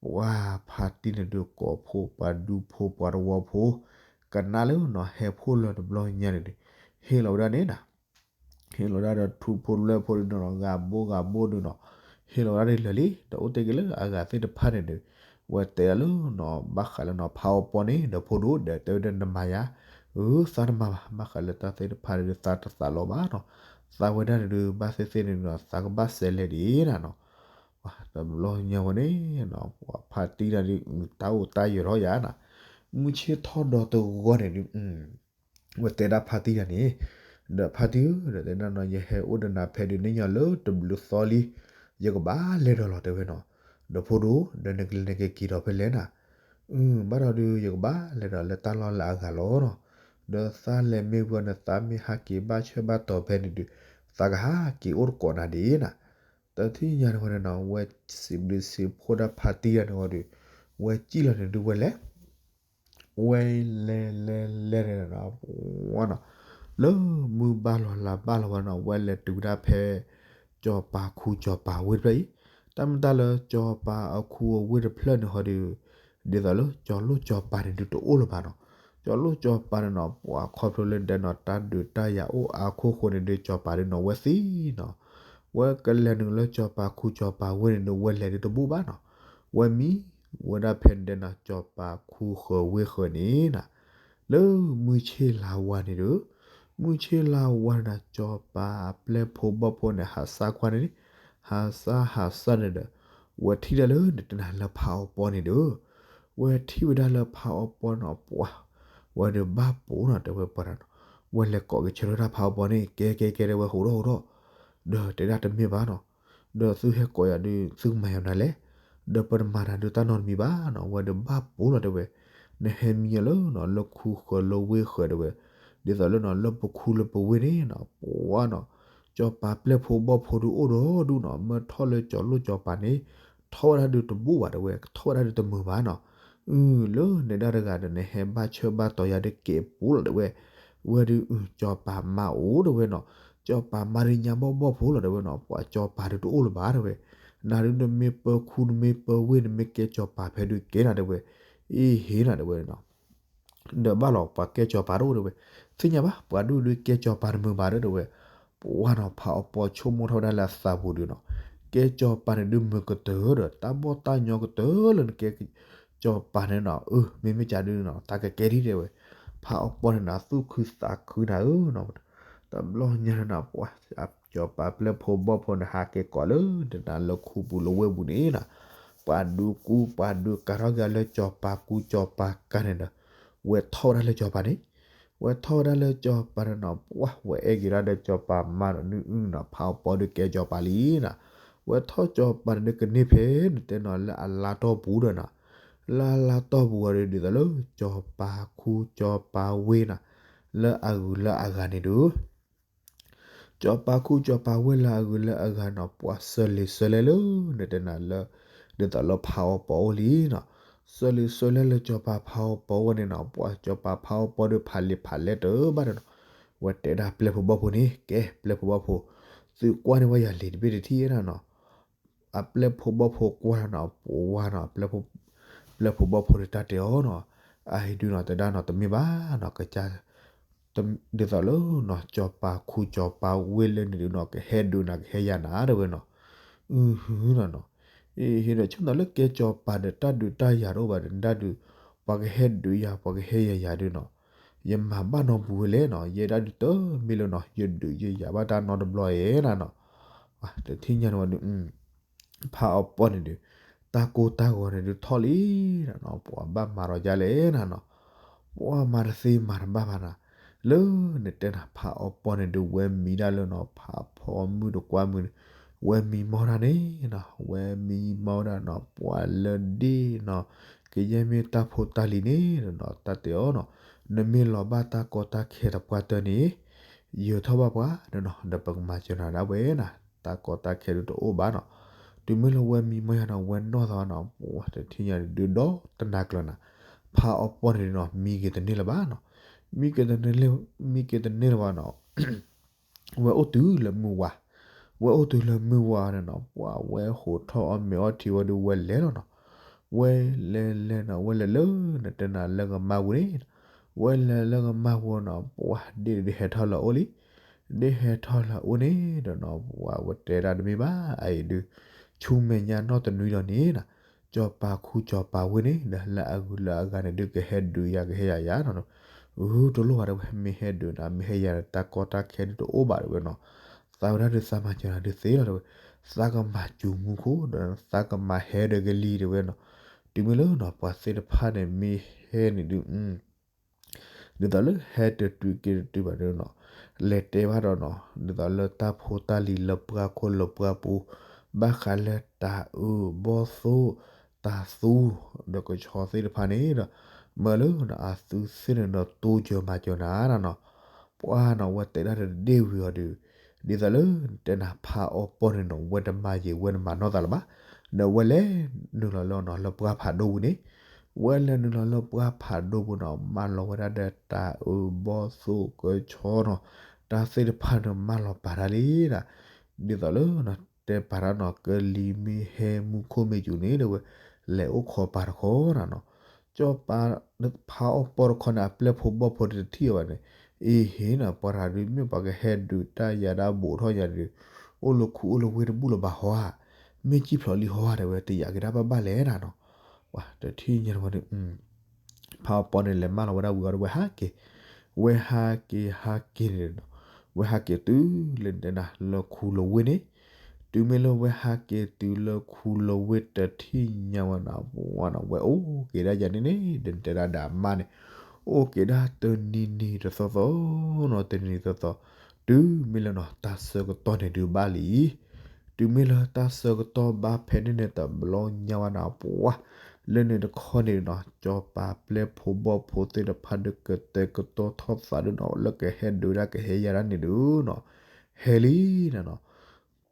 ပှၤဖါတံၢ်န့ၣ်ဒုးကိးဖိပှၤဒူဖိပှၤတဝီဖိ ကနၣ်လၢနီၤ ဟဲဖှိၣ်လၢၤတဘျီညါန့ၣ်ဒုး ဟ့ၣ်လီၤဝဲဒၣ်န့ၣ်နီၤ ဟ့ၣ်လီၤဝဲဒၣ်ဒီးထူဖိလွဲဖိဒုးနီၤ ဂၤဘိဂၤဘိဒုးနီၤ ဟ့ၣ်လီၤဝဲဒၣ်ဒ်လၢာ်လံ ဒီးအိၣ်တ့ၢ်က့ၤလၢအဂၤသ့ၣ်တဖၣ်န့ၣ်ဒုး ဝဲတဲဒၣ်လၢနီၤ ဘၣ်ဃးလၢနီၤ ဖးအီပီန့ၣ် ဒီးဖိဒိၣ်ဒီးတဲဝဲဒၣ်နမၤယၤ အၢ သးတမၤဘၣ် ဘၣ်ဃးလၢတၢ်သ့ၣ်တဖၣ်န့ၣ်ဒုး သးတသးလီဘၣ်နီၤ သးဝဲဒၣ်န့ၣ်ဒုး ဘၣ်သ့ၣ်သ့ၣ်န့ၣ်နီၤ သးကဘၣ်စဲးလဲၤဒံးနၤနီၤ တဘျီညါဝဲန့ၣ်နီၤ ပှၤဖါတံၢ်တၢ်ဒုး တၢ်အိၣ်တၢ်ယၢၤထီၣ်ယၤနၤ မုၢ်ဆ့ၣ်ထီၣ်ဒီးတဂီၤန့ၣ်ဒုး ဝဲတဲဒၣ်ဖါတံၢ်တၢ်န့ၣ် ဒီးဖါတံၢ်ဧၢ ဒီးတဲဒၣ်နီၤ ယဟဲအိၣ်ဒီးနၤဖဲဒုးန့ၢ်ညီလၢတဘျုးသီလံ ယကဘၣ်လဲၤဒီးလီၤတဲဝဲနီၤ ဒီးဖိဒိၣ် ဒီးနကလဲၤနကက့ၤဒီးဖဲလဲၣ်နၤ ဘၣ်ဒီးဒုး ယကဘၣ်လဲၤဒီးလၢတၢ်လီၢ်လၢအဂၤလီၤနီၤ ဒီးသးလဲၤမ့ၢ်ဝံၤန့ၣ် သးမ့ၢ်ဟးက့ၤဘၣ်ဆၢဘၣ်တီၤဖဲန့ၣ်ဒီး သးကဟးက့ၤအိၣ်တကိးနၤဒ်နၤ. တထံၣ်ညါန့ၣ်ဝဲန့ၣ်နီၤ ဝဲစံးဘျုးစံးဖှိၣ်ဒၣ်ဖါတံၢ်ယၤန့ၣ်ဝဲဒီး ဝဲစံၣ်လီၤန့ၣ်ဒုးဝဲလဲၤ ဝဲလဲၤလဲၤလဲၤန့ၣ်နီၤ ဝဲနီၤ လၢမုၢ်ဘၣ်လီၤလါဘၣ်လီၤဝဲနီၤ ဝဲလဲၤတုၤဝဲဒၣ်ဖဲ စီၤပၤခူစီၤပၤဝ့ၢ်တဖျၢၣ်အံၤ, တၢ်မ့ၢ်တၢ်လၢစီၤပၤအခူအဝ့ၢ်တဖျၢၣ်န့ၣ်ဟီဒီး ဒ်သိးလၢစီၤလိၣ်စီၤပၤန့ၣ်ဒုးတအိၣ်လၢၤဘၣ်နီၤ. စီၤလိၣ်စီၤပၤန့ၣ်နီၤ ပှၤခီဖျိလၢဒဲးနီၤ တၢ်ဒုးတၢ်ယၤအိၣ်အါခိၣ်ဃိန့ၣ်ဒုး စီၤပၤဒုးနီၤ ဝဲသံနီၤ ဝဲကလဲၤနုာ်လၢစီၤပၤခူစီၤပၤဝ့ၢ်န့ၣ်ဒုး ဝဲလဲၤဒုးတဘူၣ်ဘၣ်နီၤ. ဝဲမံဝဲဒၣ်ဖဲန့ၣ်ဒဲးနီၤ စီၤပၤခူဃၢၤဝ့ၢ်ဃၢၤန့ၣ်နီၤ လၢမုၢ်ဆ့ၣ်လါဝါန့ၣ်ဒီး မုၢ်ဆ့ၣ်လါဝါန့ၣ်နီၤ စီၤပၤအပျဲၢ်ဖိဘီၣ်ဖိန့ၣ် ဟးစၢ်ခွါန့ၣ်န့ၣ် ဟးစၢ်ဟးစၢ်န့ၣ်ဒီး ဝဲထံၣ်ဒၣ်လၢနတဲနၤလၢဖးအီပီန့ၣ်ဒီး ဝဲထံၣ်ဝဲဒၣ်လၢဖးအီပီန့ၣ်နီၤ ပှၤ ဝဲဒုးဘၣ်ပိာ်နီၤ တဲဝဲပှၤတနီၤ ဝဲလဲၤကိးက့ၤဆၢထၢၣ်တၢ်ဖးအီပီန့ၣ် ကဲကဲကဲ တဲဝဲ ဟူးထီၣ်ဟူးထီၣ် ဒီးတဲဒၣ်တမ့ၢ်ဘၣ်နီၤ ဒီးသုဟဲကိးယၤဒုး သုကမၤယၤမနုၤလဲၣ်, ဒီးပတမၤတၢ်ဒုးတၢ်နီတမံၤဘၣ်နီၤ ဝဲဒုးဘၣ်ပိာ်လီၤတဲဝဲ, နဟဲမံအလၢနီၤ လၢခူဃၢၤလၢဝ့ၢ်ဃၢၤတဲဝဲ, ဒ်သိးလၢနီၤ လၢပခူလၢပဝ့ၢ်န့ၣ်နီၤ ပှၤနီၤ, စီၤပၤပျဲၢ်ဖိဘီၣ်ဖိဒုးအိၣ်ဒီးဒူၣ်နီၤ မ့ၢ်ထီၣ်လၢစီၤလိၣ်စီၤပၤန့ၣ် ထီၣ်ဝဲဒၣ်ဒုးတဘူၣ်ဘၣ်တဲဝဲ ထီၣ်ဝဲဒၣ်ဒုးတမုာ်ဘၣ်နီၤ, အု လၢနဒါတဂၤဒီး နဟဲဘၣ်ဆၢဘၣ်တီၤယၤဒုးကဲးပူၤလီၤတဲဝဲ, ဝဲဒုး စီၤပၤမါအိၣ်တဲဝဲနီၤ, စီၤပၤမါဒုးညါဘီၣ်ဘီၣ်ဖိလီၤတဲဝဲနီၤ ပှၤစီၤပၤဒုးတအိၣ်လၢၤဘၣ်တဲဝဲ, နၤဒုးနမ့ၢ်ပၢခူနမ့ၢ်ပၢဝ့ၢ် နမ့ၢ်ကဲစီၤပၤဖဲဒုးကဲနၤတဲဝဲ, အ့ဟ့နၤတဲဝဲနီၤ ဒီးဘၣ်လီၤ ပှၤကဲစီၤပၤတအိၣ်တဲဝဲ, သ့ၣ်ညါဘၣ် ပှၤဒူၣ်ဒုးကဲစီၤပၤတမုာ်ဘၣ်ဒီးတဲဝဲ, ပှၤနီၤ ဖးအီပီဆိကမိၣ်ထီၣ်ဝဲဒၣ်လၢအသးပူၤဒုးနီၤ, ကဲစီၤပၤန့ၣ်ဒုးမုာ်ကတၢၢ်ဒီး တၢ်ဘီၣ်တၢ်ညီကတၢၢ်လၢနကဲစီၤပၤန့ၣ်နီၤ, အၢ မ့မ့ၢ်ကဒုးနီၤ တၢ်ကကဲဒ်တဲဝဲ, ဖးအီပီန့ၣ်နီၤ သူၣ်ခုသးခုနၤဧၢနီၤ, တဘျီညါန့ၣ်နီၤ ပှၤ စီၤပၤပျဲၢ်ဖိဘီၣ်ဖိန့ၣ် ဟးက့ၤကိးလၢနဒါလၢခူပူၤလၢဝ့ၢ်ပူၤန့ၣ်နီၤ, ပှၤဒုးကူ ပှၤဒုးကၤထီၣ်က့ၤလၢစီၤပၤကူစီၤပၤကၤန့ၣ်ဒီး, ဝဲထီၣ်ဝဲဒၣ်လၢစီၤပၤန့ၣ်, ဝဲထီၣ်ဝဲဒၣ်လၢစီၤပၤန့ၣ်နီၤ ပှၤဝဲအဲၣ်က့ၤဒၣ်ဒီးစီၤပၤမါဒီးနုအုနီၤ ဖးအီပီဒုးကဲစီၤပၤလံနီၤ, ဝဲထီၣ်စီၤပၤန့ၣ်ဒုးကန့ၢ်ဖဲန့ၣ်တဲနီၤ လၢအလါတီၢ်ပူၤဒီးနီၤ, လၢအလါတီၢ်ပူၤဝဲဒုး ဒ်သိးလၢ စီၤပၤခူစီၤပၤဝ့ၢ်နီၤ, လၢအဂုၤလၢအဂၤန့ၣ်ဒီး စီၤပၤခူစီၤပၤဝ့ၢ်လၢအဂုၤလၢအဂၤနီၤ ပှၤစၢၤလံာ်စၢၤလဲၢ်လၢ နတဲနၤလၢ ဒ်သိးလၢဖးအီပီအိၣ်လံနီၤ, စၢၤလံာ်စၢၤလဲၢ်လၢစီၤပၤဖးအီပီဝဲန့ၣ်နီၤ ပှၤစီၤပၤဖးအီပီဒီးဖးလံာ်ဖးလဲၢ်တဘၣ်ဒီးနီၤ, ဝဲတဲဒၣ်ပျဲၢ်ဖိဘီၣ်ဖိန့ၣ် ကဲပျဲၢ်ဖိဘီၣ်ဖိ, သုကွၢ်န့ၢ်ဝဲယၤလံာ်တဘ့ၣ်တထံၣ်နီၤ အပျဲၢ်ဖိဘီၣ်ဖိကွၢ်နီၤ ပှၤနီၤ ပျဲၢ်ဖိဘီၣ်ဖိဒီးတၢ်တဲအီၤနီၤ, အအံၤဒုးနီၤ တဲဒၣ်နီၤ တမ့ၢ်ဘၣ်နီၤ ကစၢ် ဒ်သိးလၢနီၤ စီၤပၤခူစီၤပၤဝ့ၢ်လၢန့ၣ်ဒုးနီၤ ကဟဲဒုးနၤကဟဲယၤနၤတဲဝဲနီၤ, အုဟုနီၤနီၤ, အ့ဟ့ဒီးဆိကမိၣ်လၢကဲစီၤပၤဒီးတၢ်ဒုးတၢ်ယၤတအိၣ်ဘၣ်ဒီး နတၢ်ဒုး ပှၤကဟဲဒုးယၤ ပှၤကဟဲယၤယၤဒုးနီၤ, ယမၤဘၣ်နီတပူၤဝဲလဲၣ်နီၤ ယဲဒၣ်ဒုးတမ့ၢ်လၢနီၤ ယဒုးယယၤဘၣ်တၢ်နီတဘျီဧဲနၤနီၤ, တထံၣ်ညါန့ၣ်ဝဲဒုး ဖးအီပီန့ၣ်ဒုး တၢ်ကိၢ်တၢ်ဂီၤန့ၣ်ဒုးထီၣ်လံနီၤ ပှၤဘၣ်မၤဒီးယၤလဲၣ်နၤနီၤ, ပှၤမၤတသ့မၤတဘၣ်ဘၣ်နၤ, လၢနတဲနၤဖးအီပီန့ၣ်ဒုး ဝဲမံဒၣ်လၢနီၤ ဖးဖီမုၢ်တကွၢ်မုၢ်န့ၣ် ဝဲမံမီၢ်ဒၣ်န့ၣ်နီၤ ဝဲမံမီၢ်ဒၣ်နီၤ ပှၤလၢဒ့ၣ်နီၤ ကယဲၢ်မ့ၢ်တၢ်ဖိတၢ်လံၤန့ၣ်နီၤ တၢ်တဲအီၤနီၤ, နမ့ၢ်လီၤဘၣ်တၢ်ကီတၢ်ခဲတပှၢ်တၢၢ်န့ၣ် ယထီၣ်ဘၣ်ပှၤနီၤနီၤ ဒီးပကမၤစၢၤနၤဒၣ်ဝဲနၤ, တၢ်ကီတၢ်ခဲဒုးတအိၣ်ဘၣ်နီၤ, တုၤမ့ၢ်လၢဝဲမံမီၢ်ယၤနီၤ ဝဲနီၢ်သီနီၤ ပှၤတထံၣ်ညါဒုးဒီးတနၤကျၢၤနၤ, ဖးအီပီန့ၣ်နီၤ မံက့ၤတန့ၢ်လၢၤဘၣ်နီၤ, မံက့ၤတန့ၢ် မံက့ၤတန့ၢ်လၢၤဘၣ်နီၤ ဝဲအိၣ်တုၤလၢမုၢ်ဝါ, ဝဲအိၣ်တုၤလၢမုၢ်ဝါန့ၣ်နီၤ ပှၤဝဲဟိးထီၣ်အီၣ်မ့ၤအီထံဝဲဒုးဝဲလဲၤလီၤနီၤ, ဝဲလဲၤလဲၤနီၤ ဝဲလဲၤလၢနတဲနၤလၢကမၢ်ပူၤန့ၣ်, ဝဲလဲၤလၢကမၢ်ပူၤနီၤ ပှၤဒ့ၣ်ဒုးဟဲထီၣ်လၢအအိၣ်လံ, ဒ့ၣ်ဟဲထီၣ်လၢအအိၣ်န့ၣ်ဒီးနီၤ ပှၤဝဲတဲဒၣ်တမ့ၢ်ဘၣ် အအံၤဒုး ဆူမဲာ်ညါနီၢ်တနွံဒီးန့ၣ်နီၤ စီၤပၤခူစီၤပၤဝ့ၢ်န့ၣ်ဒီး လၢအဂုၤလၢအဂၤန့ၣ်ဒုးကဟဲဒုးယၤကဟဲယၤယၤနီၤ, အုတလိၣ်ဘၣ်တဲဝဲ မ့ၢ်ဟဲဒုးနၤ မ့ၢ်ဟဲယၤနၤ တၢ်ကီတၢ်ခဲဒုးတအိၣ်ဘၣ်တဲဝဲနီၤ, သးဝဲဒၣ်ဒုးသးမၤစၢၤနၤဒုးသ့လီၤတဲဝဲ, သးကမၤစူၤမူခိၣ်ဒီး သးကမၤဟဲဒီးကလံၤတဲဝဲနီၤ, တုၤမ့ၢ်လၢနီၤ ပှၤသ့ၣ်တဖၣ်န့ၣ်မ့ၢ်ဟဲန့ၣ်ဒုး ဒ်သိးလၢဟဲတတုၤက့ၤတတုၤဘၣ်ဒီးနီၤ, လဲၤတဲဘၣ်ဒီးနီၤ ဒ်သိးလၢတၢ်ဖိတၢ်လံၤလၢပှၢ်ခိၣ်လၢပှၢ်ပူၤ, ဘၣ်ဃးလၢတၤအုးဘီၣ်သိၣ်, တၤသူ, ဒီးကဆီသ့ၣ်တဖၣ်န့ၣ်ဒီး, မၢလၢနီၤ အသုသ့ၣ်န့ၣ်ဒီး တိစၢၤမၤစၢၤနၤနီၤ. ပှၤနီၤ ဝဲတဲဒၣ်တဒ့ၣ်ဝံၤအီၤဒီး ဒ်သိးလၢတဲနၤ ဖးအီပီၢ်န့ၣ်နီၤ ဝဲတမၤယံာ် ဝဲတမၤနီၢ်သးလၢၤဘၣ်. ဒီးဝဲလဲၤနုာ်လီၤလၢနီၤ လၢပှၢ်ဖးဒိၣ်ပူၤန့ၣ်, ဝဲလဲၤနုာ်လီၤလၢပှၢ်ဖးဒိၣ်ပူၤနီၤ မၢလီၤဝဲဒၣ်ဒီးတၤအုး ဘီၣ်သိၣ် ကဆီနီၤ, တၢ်သ့ၣ်တဖၣ်န့ၣ် မၢလီၤပာ်တၢ်လံနီၤ. ဒ်သိးလၢနီၤ တဲပာ်တၢ်နီၤ ကလံၤမ့ၢ်ဟဲ မူခိၣ်မ့ၢ်စူၤန့ၣ် ဒီးဝဲ လဲၤအိၣ်ခိးပၢ်တခီနီၤနီၤ. ကၠီၤပၤ ဖးအီပီၢ်တခီန့ၣ် အပျဲၢ်ဖိဘီၣ်ဖိတထံၣ်အီၤဘၣ်န့ၣ်, အ့ဟ့နီၤ ပှၤတဂၤဒုး မ့ၢ်ပှၤကဟဲဒုးတၢ်ယၤဒၣ်ဘူးထီၣ်ယၤဒုး အိၣ်လၢခူအိၣ်လၢဝ့ၢ်တဘူၣ်လၢၤဘၣ်ဟီဧါ, မ့ၢ်စံၣ်ဖျိးလံဟီဧါ တဲဝဲ တယာ်က့ၤဒၣ်ဘၣ်ဘၣ်လဲၣ်နီၤနီၤ. ပှၤတထံၣ်ညါတဝဲန့ၣ် ဖးအီပီၢ်န့ၣ် လဲၤမၢလီၤဝဲဒၣ်ဝံၤအီၤဒီး ဝဲဟးက့ၤ, ဝဲဟးက့ၤဟးက့ၤန့ၣ်နီၤ, ဝဲဟးက့ၤတုၤလၢနတဲနၤ လၢခူလၢဝ့ၢ်န့ၣ်, တုၤမ့ၢ်လၢဝဲဟးက့ၤတုၤလၢခူလၢဝ့ၢ်တထံၣ်ညါဝဲနီၤ ပှၤနီၤ ဝဲအိၣ်က့ၤဒၣ်ယၤန့ၣ်န့ၣ် ဒီးနတဲဒၣ်ဒီးအမါန့ၣ် အိၣ်က့ၤဒၣ်တနံၤနံၤတသီသီနီၤ တနံၤနံၤတသီသီ, တုၤမ့ၢ်လၢနီၤ တၢ်ဆၢကတီၢ်န့ၣ်ဒုးဘၣ်လံ တုၤမ့ၢ်လၢတၢ်ဆၢကတီၢ်ဘၣ်ဖဲန့ၣ်န့ၣ် တဘျီညါဝဲနီၤ ပှၤ လၢန့ၣ်တခီန့ၣ်နီၤ ကၠီၤပၤပျဲၢ်ဖိဘီၣ်ဖိသ့ၣ်တဖၣ်ဒီး ကတဲာ်ကတီၤထီၣ်သးဒုးနီၤ လၢကဟဲဒုးဒၣ်ကဟဲယၤဒၣ်န့ၣ်ဒုးနီၤ ဟဲလံနီၤနီၤ.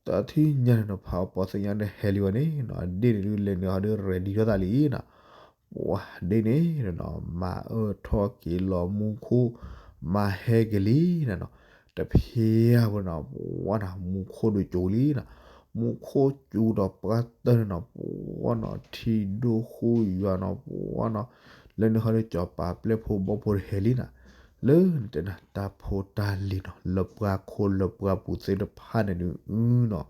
တထံၣ်ညါန့ၣ်နီၤ ဖးအီပီၢ်သ့ၣ်ညါဒီး ဟဲလံဝဲန့ၣ်နီၤ အဒ့ၣ်န့ၣ်ဒုး လဲၤနုာ်ဟီဒီး ready ထီၣ်သးလံနီၤ ပှၤဒ့ၣ်န့ၣ်နီၤ မၤအၢၣ်ထီၣ်က့ၤလီၤမူခိၣ် မၤဟဲက့ၤလံနီၤနီၤ. တဖျါဝဲနီၤ ပှၤနီၤ မူခိၣ်ဒုးစူၤလံနီၤ, မူခိၣ်စူၤဒီးပှၢ်တၢၢ်န့ၣ်နီၤ ပှၤနီၤ ထံဒိၣ်ဃိယွၤနီၤ ပှၤနီၤ လၢန့ၣ်ဟီဒီး ကၠီၤပၤပျဲၢ်ဖိဘီၣ်ဖိတဟဲလံနီၤ, လၢနတဲနၤ တၢ်ဖိတၢ်လံၤနီၤ လၢပှၤခိၣ်လၢပှၤပူၤသ့ၣ်တဖၣ်န့ၣ်ဒုးနီၤ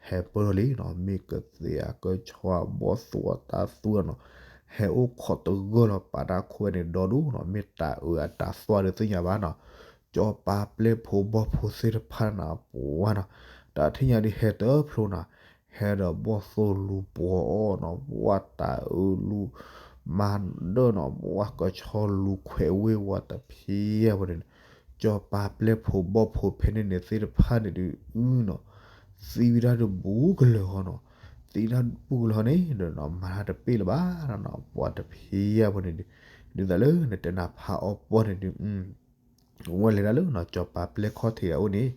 ဟဲပၢၢ်ထီၣ်လံနီၤ, မ့ၢ်ကသ့ၣ်အကဆီ အဘီၣ်သိၣ်အတၢ်သူနီၤ ဟဲအိၣ်ခိးတဂၢၢ်လီၤပာ်တၢ်ခိၣ်ဝဲန့ၣ်ဒီဒူၣ်နီၤ, မ့ၢ်တၤအုးအတၤသွၣ်ဒုးသ့ၣ်ညါဘၣ်နီၤ, ကၠီၤပၤပျဲၢ်ဖိဘီၣ်ဖိသ့ၣ်တဖၣ်နီၤ ပှၤနီၤ တၢ်ထံၣ်ညါဒုးဟဲတဖျိနီၤ, ဟဲဒီးဘီၣ်သိၣ်လူၤပှီၤအီၤနီၤ, ပှၤတၤအုးလူၤမၤဒၢၣ်နီၤ, ပှၤကဆီလူၤခွဲးဝ့ၢ်ဝဲတဖျါဝဲန့ၣ်, ကၠီၤပၤပျဲၢ်ဖိဘီၣ်ဖိဖဲန့ၣ်န့ၣ်သ့ၣ်တဖၣ်န့ၣ်ဒုးနီၤ, သံဝဲဒၣ်တဘူကလၢၤဟီနီၤ, သံဝဲဒၣ်ဘူကလၢၤဟီန့ၣ်ဒီးနီၤ မၤတၢ်တပ့ၢ်လၢၤဘၣ်နီၤ, ပှၤတဖျါဝဲန့ၣ်ဒုး, ဒ်သိးလၢနတဲနၤဖးအီပီၢ်န့ၣ်ဒုး ဝဲလဲၤဒၣ်လၢနီၤ ကၠီၤပၤပျဲၢ်ခီၣ်ထံးအအိၣ်န့ၣ်,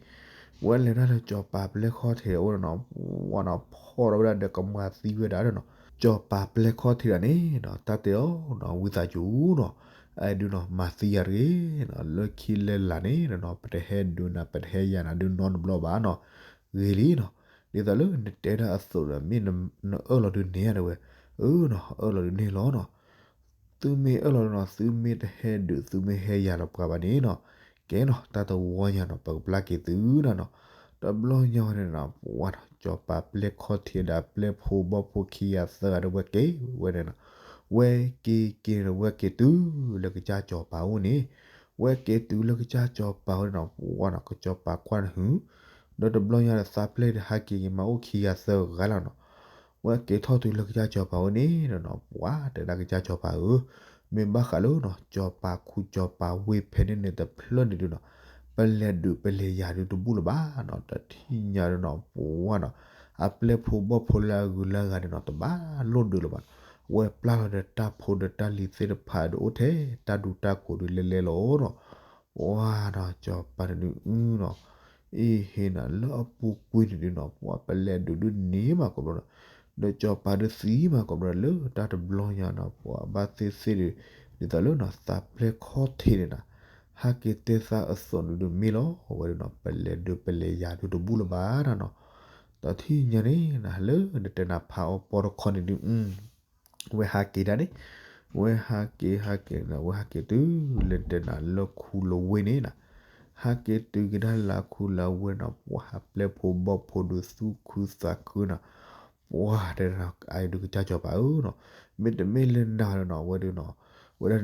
ဝဲလဲၤဒၣ်လၢကၠီၤပၤပျဲၢ်ခီၣ်ထံးအအိၣ်န့ၣ်နီၤ, ဝဲနီၤ ဖီၣ်ထီၣ်ဝဲဒၣ်ဒီးကမၤသံဝဲဒၣ်ဒီးနီၤ, ကၠီၤပၤပျဲၢ်ခီၣ်ထံးဒၣ်န့ၣ်နီၤ တၢ်တဲအီၤနီၤ ဝံသးစူၤနီၤ, အဲၣ်ဒုးနီၤ မၤသံယၤတဂ့ၤနီၤ, လၢခံလၢလာ်န့ၣ်ဒီးနီၤ ပတဟဲဒုးနၤ ပတဟဲယၤနၤဒုးနီတဘျီဘၣ်နီၤ, ဂ့ၤလံနီၤ, ဒ်သိးလၢနတဲဒၣ်အသိးဒီး မ့ၢ်နအၢၣ်လီၤဒုးန့ၢ်ဧါ တဲဝဲ, အၢနီၤ အၢၣ်လီၤဒုးန့ၢ်လီၤနီၤ သုမ့ၢ်အၢၣ်လီၤနီၤ သုမ့ၢ်တဟဲဒုး သုမ့ၢ်ဟဲယၤလီၤပှၤဘၣ်န့ၣ်နီၤ, ကဲနီၤ တၢ်တဝီညါနီၤ ပကပျၢ်က့ၤသုနီၤနီၤ, တဘျီညါဝဲန့ၣ်နီၤ ပှၤနီၤ ကၠီၤပၤပျဲၢ်ခီၣ်ထံးဒီးပျဲၢ်ဖိဘီၣ်ဖိခံဂၤသၢဂၤဒီးဝဲက့ၤဝဲန့ၣ်နီၤ, ဝဲက့ၤက့ၤန့ၣ် ဝဲက့ၤတုၤလၢကစၢ်ကၠီၤပၤအိၣ်န့ၣ်, ဝဲက့ၤတုၤလၢကစၢ်ကၠီၤပၤအိၣ်န့ၣ်နီၤ ပှၤနီၤ ကစၢ်ကၠီၤပၤကွၢ်န့ၣ်ဟု, ဒီးတဘျီညါဒီးသးပျဲၢ်ဒီးဟဲက့ၤက့ၤမၤအိၣ်ခံဂၤသၢဂၤလီၤနီၤ ဝဲက့ၤထီၣ်တုၤလၢကစၢ်ကၠီၤပၤအိၣ်န့ၣ်ဒီးနီၤ ပှၤတဲဒၣ်ကစၢ်ကၠီၤပၤဧၢ, မ့ၢ်ဘၣ်ဃးလၢနီၤ ကၠီၤပၤခူကၠီၤပၤဝ့ၢ်ဖဲန့ၣ်န့ၣ်တဖျၢၣ်န့ၣ်ဒုးနီၤ, ပလဲၤဒုးပလဲၤယၤဒုးတဘူၣ်လၢၤဘၣ်နီၤ, တထံၣ်ညါဒီးနီၤ ပှၤနီၤ အပျဲၢ်ဖိဘီၣ်ဖိလၢအဂုၤလၢအဂၤန့ၣ်နီၤ တဘၣ်လိၣ်ဒုးလၢၤဘၣ်, ဝဲပျၢ်လီၤဒီးတၢ်ဖိဒီးတၢ်လံၤသ့ၣ်တဖၣ်ဒုးအိၣ်ထဲတၢ်ဒူတၢ်ကိးဒုးလဲၤလဲၤလီၤနီၤ ပှၤနီၤ ကၠီၤပၤန့ၣ်ဒုးနီၤ, အ့ဟ့နီၤ လၢအပူၤကွံာ်န့ၣ်ဒုးနီၤ ပှၤပလဲၤဒုးဒုးန့ၢ်မးကိးဘျီဒီး, ဒီးကၠီၤပၤဒုးသံမးကိးဘျီဒီး လၢတၢ်တဘျီညါနီၤ ပှၤဘၣ်သ့ၣ်သ့ၣ်ဒုး, ဒ်သိးလၢနီၤ သးပျဲၢ်ခီၣ်ထံးန့ၣ်နီၤ, ဟဲက့ၤတဲသးအသိးန့ၣ်ဒုးမ့ၢ်လီၤ အဝဲဒုးနီၤ ပလဲၤဒုးပလဲၤယၤဒုးတဘူၣ်လၢၤဘၣ်နီၤနီၤ, တထံၣ်ညါန့ၣ်နီၤ လၢနတဲနၤဖးအီပီၢ်တခီန့ၣ်ဒုး ဝဲဟးက့ၤဒၣ်န့ၣ်, ဝဲဟးက့ၤဟးက့ၤနီၤ ဝဲဟးက့ၤတုၤလၢတဲနၤလၢခူလၢဝ့ၢ်န့ၣ်နီၤ, ဟးက့ၤတုၤက့ၤဒၣ်လၢခူလၢဝ့ၢ်နီၤ ပှၤဟးပျဲၢ်ဖိဘီၣ်ဖိဒုးသူၣ်ခုသးခုနီၤ, ပှၤတဲဒၣ်နီၤ အအံၤဒုးကစၢ်ကၠီၤပၤဧၢနီၤ, မ့တမ့ၢ်လၢနၤဒီးနီၤ ဝဲဒုးနီၤ, ဝဲဒၣ်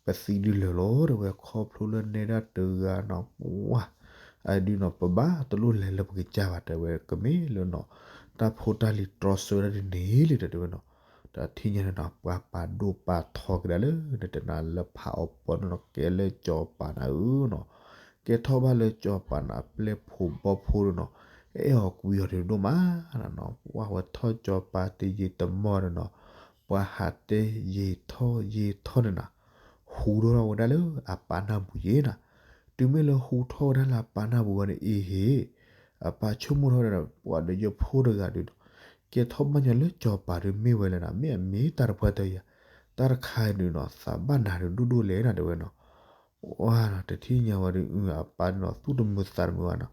ပသံဒုးလၢာ်လီၤ တဲဝဲ ခီဖျိလၢနဲဒၣ်တဂၤနီၤ ပှၤ အဒုးနီၤ ပဘၣ်တလိၣ်လဲၤလၢပကစၢ်ဘၣ် တဲဝဲ ကမ့ၢ်လၢနီၤ တၢ်ဖိတၢ်လံၤတြီဆၢဝဲဒၣ်ဒ်န့ၣ်လံ တဲဝဲနီၤ, တထံၣ်ညါန့ၣ်နီၤ ပှၤပာ်ဒိၣ်ပာ်ထီက့ၤဒၣ်လၢ နတနာ်လၢဖးအီပီၢ်န့ၣ်နီၤ ကဲလၢကၠီၤပၤနၤဧၢနီၤ, ကဲထီၣ်ဘၣ်လၢကၠီၤပၤနၤ ပျဲၢ်ဖိဘီၣ်ဖိဒီးနီၤ အဲၣ်အီၤကွံအီၤဒုးဒိၣ်မးနီၤ, ပှၤဝဲထီၣ်ကၠီၤပၤတယံာ်တမီၢ်ဒီးနီၤ ပှၤဟးတဲယံာ်ထီၣ်ယံာ်ထီၣ်န့ၣ်နီၤ, ဟူထီၣ်ထီၣ်ဝဲဒၣ်လၢအပၢ်နၢ်ပူၤယဲနီၤ. တုၤမ့ၢ်လၢဟူထီၣ်ဝဲဒၣ်လၢအပၢ်နၢ်ပူၤဝံၤန့ၣ် အ့ဟ့ၣ်, အပၢ်ဆိကမိၣ်ထီၣ်ဝဲဒၣ်ဒီး ပှၤဒီးယဖိတဂၤဒုးဒီး ကဲထီၣ်ဘၣ်ညီလၢစီၤပၤဒုးမ့ၢ်ဝဲလဲၣ်နီၤ, မ့ၢ်အမ့ၢ်တၢ်တပှၢ်တၢၢ်ယၤ, တၢ်တခါဒုးနီၤ သးဘၣ်နးဒုးဒိၣ်ဒိၣ်လဲၣ်နီၤ တဲဝဲနီၤ. ဝါနီၤ တထံၣ်ညါဝဲဒုး အပၢ်ဒုးနီၤ သူၣ်တမုာ်သးတမုာ်ဘၣ်နီၤ,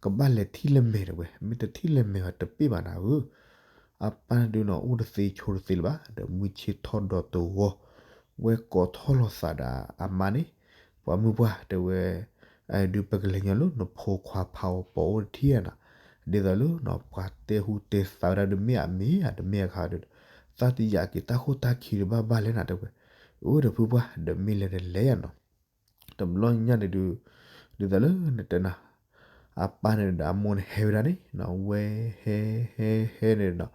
ကဘၣ်လဲၤထံၣ်လဲၤမဲာ်တဲဝဲ, မ့ၢ်တထံၣ်လဲၤမဲာ်ဘၣ်တပ့ၢ်ဘၣ်နၤဧၢ. အပၢ်ဒုးနီၤ အိၣ်တသ့ဆိးတသ့လၢၤဘၣ်, ဒီးမုၢ်ဆ့ၣ်ထီၣ်ဒီးတဝီ ဝဲကိးထီၣ်လိာ်သးဒီးအမါန့ၣ်, ပှၤမုၢ်ပှၢ်တဲဝဲ, ဒုးပကလဲၤညီလၢနဖိခွါဖးအီပီအိၣ်တထံၣ်ဧါနီၤ, ဒ်သိးလၢနီၤ ပှၤတဲဟူတဲသးဝဲဒၣ်ဒုးမ့ၢ်အမ့ၢ်ဧါ တမ့ၢ်အခါဒုး, သးတယာ်က့ၤတၢ်ခိၣ်တၢ်ခံဒုးဘၣ်ဘၣ်လဲၣ်နၤတဲဝဲ, အိၣ်ဒီးဖုပှၢ် ဒီးမ့ၢ်လဲၤဒီးလဲၤယါနီၤ တဘျီညါန့ၣ်ဒုး, ဒ်သိးလၢနတဲနၤ, အပၢ်န့ၣ်ဒီးအမိၢ်န့ၣ်ဟဲဝဲဒၣ်န့ၣ်နီၤ, ဝဲဟဲဟဲဟဲန့ၣ်နီၤ,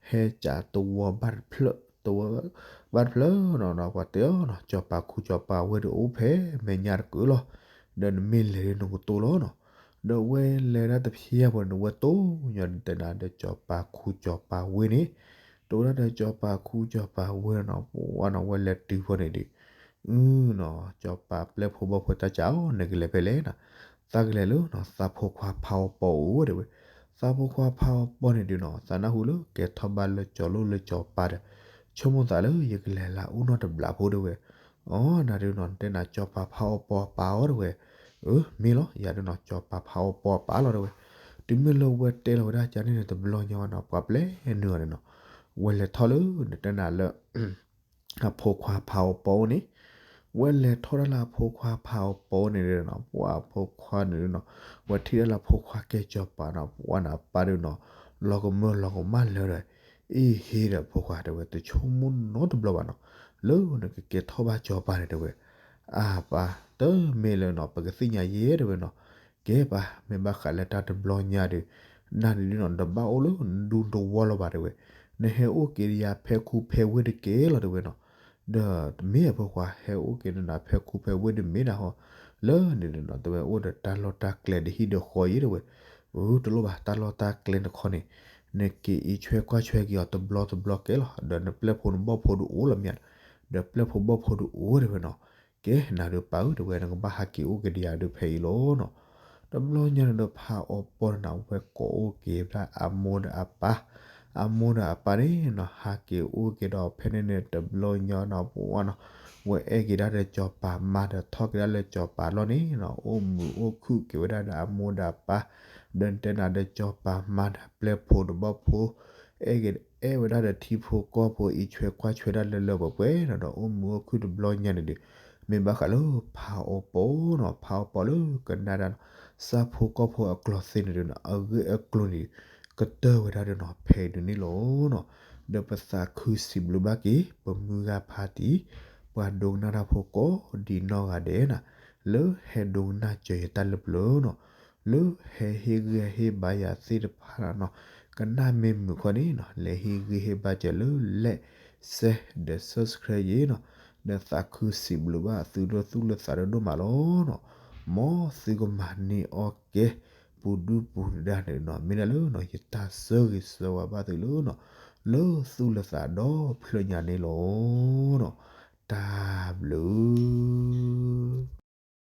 ဟဲကးတဝီဘၣ်တဖျၢၣ်, တဝီဘၣ်တဖျၢၣ်နီၤ, ပှၤတဲအီၤနီၤ စီၤပၤခူစီၤပၤဝ့ၢ်ဒုးအိၣ်ဖဲမဲာ်ညါတကၢလီၤ, ဒီးနမ့ၢ်လဲၤဒုးနကတိၤလီၤနီၤ. ဒီးဝဲလဲၤဒၣ်တဖျၢၣ်ဖိန့ၣ် ဝဲတိၢ်ညီနတဲနၤဒီး စီၤပၤခူစီၤပၤဝ့ၢ်န့ၣ်, တိၢ်ဒၣ်ဒီးစီၤပၤခူစီၤပၤဝ့ၢ်နီၤ, ပှၤနီၤ ဝဲလဲၤတုၤဖိန့ၣ်ဒုး အၢနီၤ စီၤပၤပျဲၢ်ဖိဘီၣ်ဖိတၢ်ကးအီၤ နကလဲၤဖဲလဲၣ်နီၤ, သးကလဲၤလၢနီၤ သးဖိခွါဖးအီပီအိၣ်တဲဝဲ, သးဖိခွါဖးအီပီန့ၣ်ဒုးနီၤ သးနၢ်ဟူလၢကဲထီၣ်ဘၣ်လၢစီၤလိၣ်လၢစီၤပၤဒီး, ဆိကမိၣ်သးလၢယကလဲၤလၢအအိၣ်နီတဘျီဖိတဲဝဲ, အီ နၤဒုးနီၤ နတဲနၤစီၤပၤဖးအီပီအပၢ်အီၤတဲဝဲ, အၢ မ့ၢ်လီၤ ယၤဒုးနီၤ စီၤပၤဖးအီပီအပၢ်လီၤတဲဝဲ, တုၤမ့ၢ်လၢဝဲတဲလီၤဝဲဒၣ်ကန့ၣ်န့ၣ် တဘျီညါဝဲနီၤ ပှၤပျဲၢ်နုာ်အီၤန့ၣ်နီၤ, ဝဲလဲၤထီၣ်လၢနတဲနၤလၢ အဖိခွါဖးအီပီအိၣ်န့ၣ်, ဝဲလဲၤထီၣ်ဒၣ်လၢအဖိခွါဖးအီပီန့ၣ်နီၤ, ပှၤအဖိခွါန့ၣ်နီၤ, ဝဲထံၣ်ဒၣ်လၢအဖိခွါကဲစီၤပၤနီၤ, ပှၤန့ၣ်အပၢ်ဒုးနီၤ, လီၤကမၢလီၤကမၣ်လၢာ်ဒီး, အ့ဟ့ၣ်ဒီးဖိခွါတဲဝဲ တဆိကမိၣ်နီတဘျီဘၣ်နီၤ, လၢနကကဲထီၣ်ဘၣ်စီၤပၤန့ၣ်တဲဝဲ, အပၢ် တမ့ၢ်လၢနီၤ ပကသ့ၣ်ညါယဲတဲဝဲနီၤ, ကဲပၢ် မ့ၢ်ဘၣ်ဃးလၢတၢ်တဘျီညါဒီး, နၤန့ၣ်ဒုးနီၤ တဘၣ်အိၣ်လၢနဒူတဝီလၢၤဘၣ်တဲဝဲ, နဟဲအိၣ်က့ၤဒီးယၤဖဲခူဖဲဝ့ၢ်တက့ၢ်လီၤတဲဝဲနီၤ, ဒီးတမ့ၢ်အဖိခွါ ဟဲအိၣ်က့ၤဒီးနၤဖဲခူဖဲဝ့ၢ်တမ့ၢ်ဒၣ်ဟီ, လၢန့ၣ်ဒုးနီၤ တဲဝဲအိၣ်ဒီးတၢ်လီၢ်တၢ်ကျဲတဟံၣ်ဒီးဃီယဲတဲဝဲ, အၢ တလိၣ်ဘၣ် တၢ်လီၢ်တၢ်ကျဲတခီန့ၣ်, နက့ၤအံးဆွဲကွၢ်ဆွဲက့ၤအီၤတဘျီတဘျီကဲလီၤ, ဒီးနပျဲၢ်ဖိနဘီၣ်ဖိဒုးအိၣ်လီၤမ့ၢ်ဧါ, ဒီးပျဲၢ်ဖိဘီၣ်ဖိဒုးအိၣ်တဲဝဲနီၤ, ကဲ နၤဒုးပၢ်ဧၢ တဲဝဲ နကဘၣ်ဟးက့ၤအိၣ်က့ၤဒီးယၤဒုးဖဲအံၤလီၤနီၤ, တဘျီညါန့ၣ်ဒီးဖးအီပီန့ၣ် အဝဲကိးအိၣ်က့ၤဝဲဒၣ်အမိၢ်ဒီးအပၢ်, အမိၢ်ဒီးအပၢ်န့ၣ်နီၤ ဟးက့ၤအိၣ်က့ၤဒီးဖဲန့ၣ်န့ၣ် တဘျီညါနီၤ ပှၤနီၤ, ဝဲအဲၣ်က့ၤဒၣ်ဒီးစီၤပၤမါဒီးထီၣ်က့ၤဒၣ်လၢစီၤပၤလီၢ်န့ၣ်နီၤ အိၣ်မုာ်အိၣ်ခုၣ်က့ၤဝဲဒၣ်ဒီးအမိၢ်ဒီးအပၢ်, ဒီးတဲနၤဒီးစီၤပၤမါဒီးပျဲၢ်ဖိဒီးဘီၣ်ဖိ အဲၣ်က့ၤအဲၣ်ဝဲဒၣ်ဒီးထံဖိကီၢ်ဖိအံးဆွဲကွၢ်ဆွဲဒၣ်လၢလၢပှဲၤပှဲၤနီၤ ဒီးအိၣ်မုာ်အိၣ်ခုၣ်တဘျီညါန့ၣ်ဒီး, မ့ၢ်ဘၣ်ဃးလၢဖးအီပီနီၤ ဖးအီပီလၢကနၣ်ဒၣ်နီၤ ဆၣ်ဖိကီၢ်ဖိအကျိၤသ့န့ၣ်ဒီးနီၤ အဂ့ၢ်အကျိၤန့ၣ် ကတၢၢ်ဝဲဒၣ်ဒီးနီၤ ဖဲအံၤဒုးန့ၣ်လီၤနီၤ, ဒီးပသးခုစံးဘျုးဘၣ်က့ၤ ပမုၢ်ဂၤဖါတံၢ် ပှၤဒိကနၣ်တၢ်ဖိကိးဒံးနီၢ်ဂၤဒဲးနီၤ, လၢဟဲဒိကနၣ်စၢၤယတၢ်လၢပျၢၤနီၤ လၢဟဲဟ့ၣ်ဂံၢ်ဟ့ၣ်ဘါယၤသ့ၣ်တဖၣ်နီၤ, ကနၣ်မ့ၢ်မုာ်ခီန့ၣ်နီၤ လဲၤဟ့ၣ်ဂံၢ်ဟ့ၣ်ဘါစၢၤလၢ like share ဒီး subscribe ယဲနီၤ, ဒီးသးခုစံးဘျုးဘၣ်သုလၢသူၣ်လၢသးဒိၣ်ဒိၣ်မးလီၤနီၤ, မ်သုကမၤန့ၢ်အီၣ်ကဲ ပူၤဒုပူၤဒၣ်န့ၣ်နီၤ မ့ၢ်ဒၣ်လၢနီၤ ယတၢ်ဆၢဂ့ၤဆၢဝါဘၣ်သုလၢနီၤ လၢသူၣ်လၢသးဒီဖျၢၣ်ညါန့ၣ်လီၤနီၤ, တၢ်ဘျုး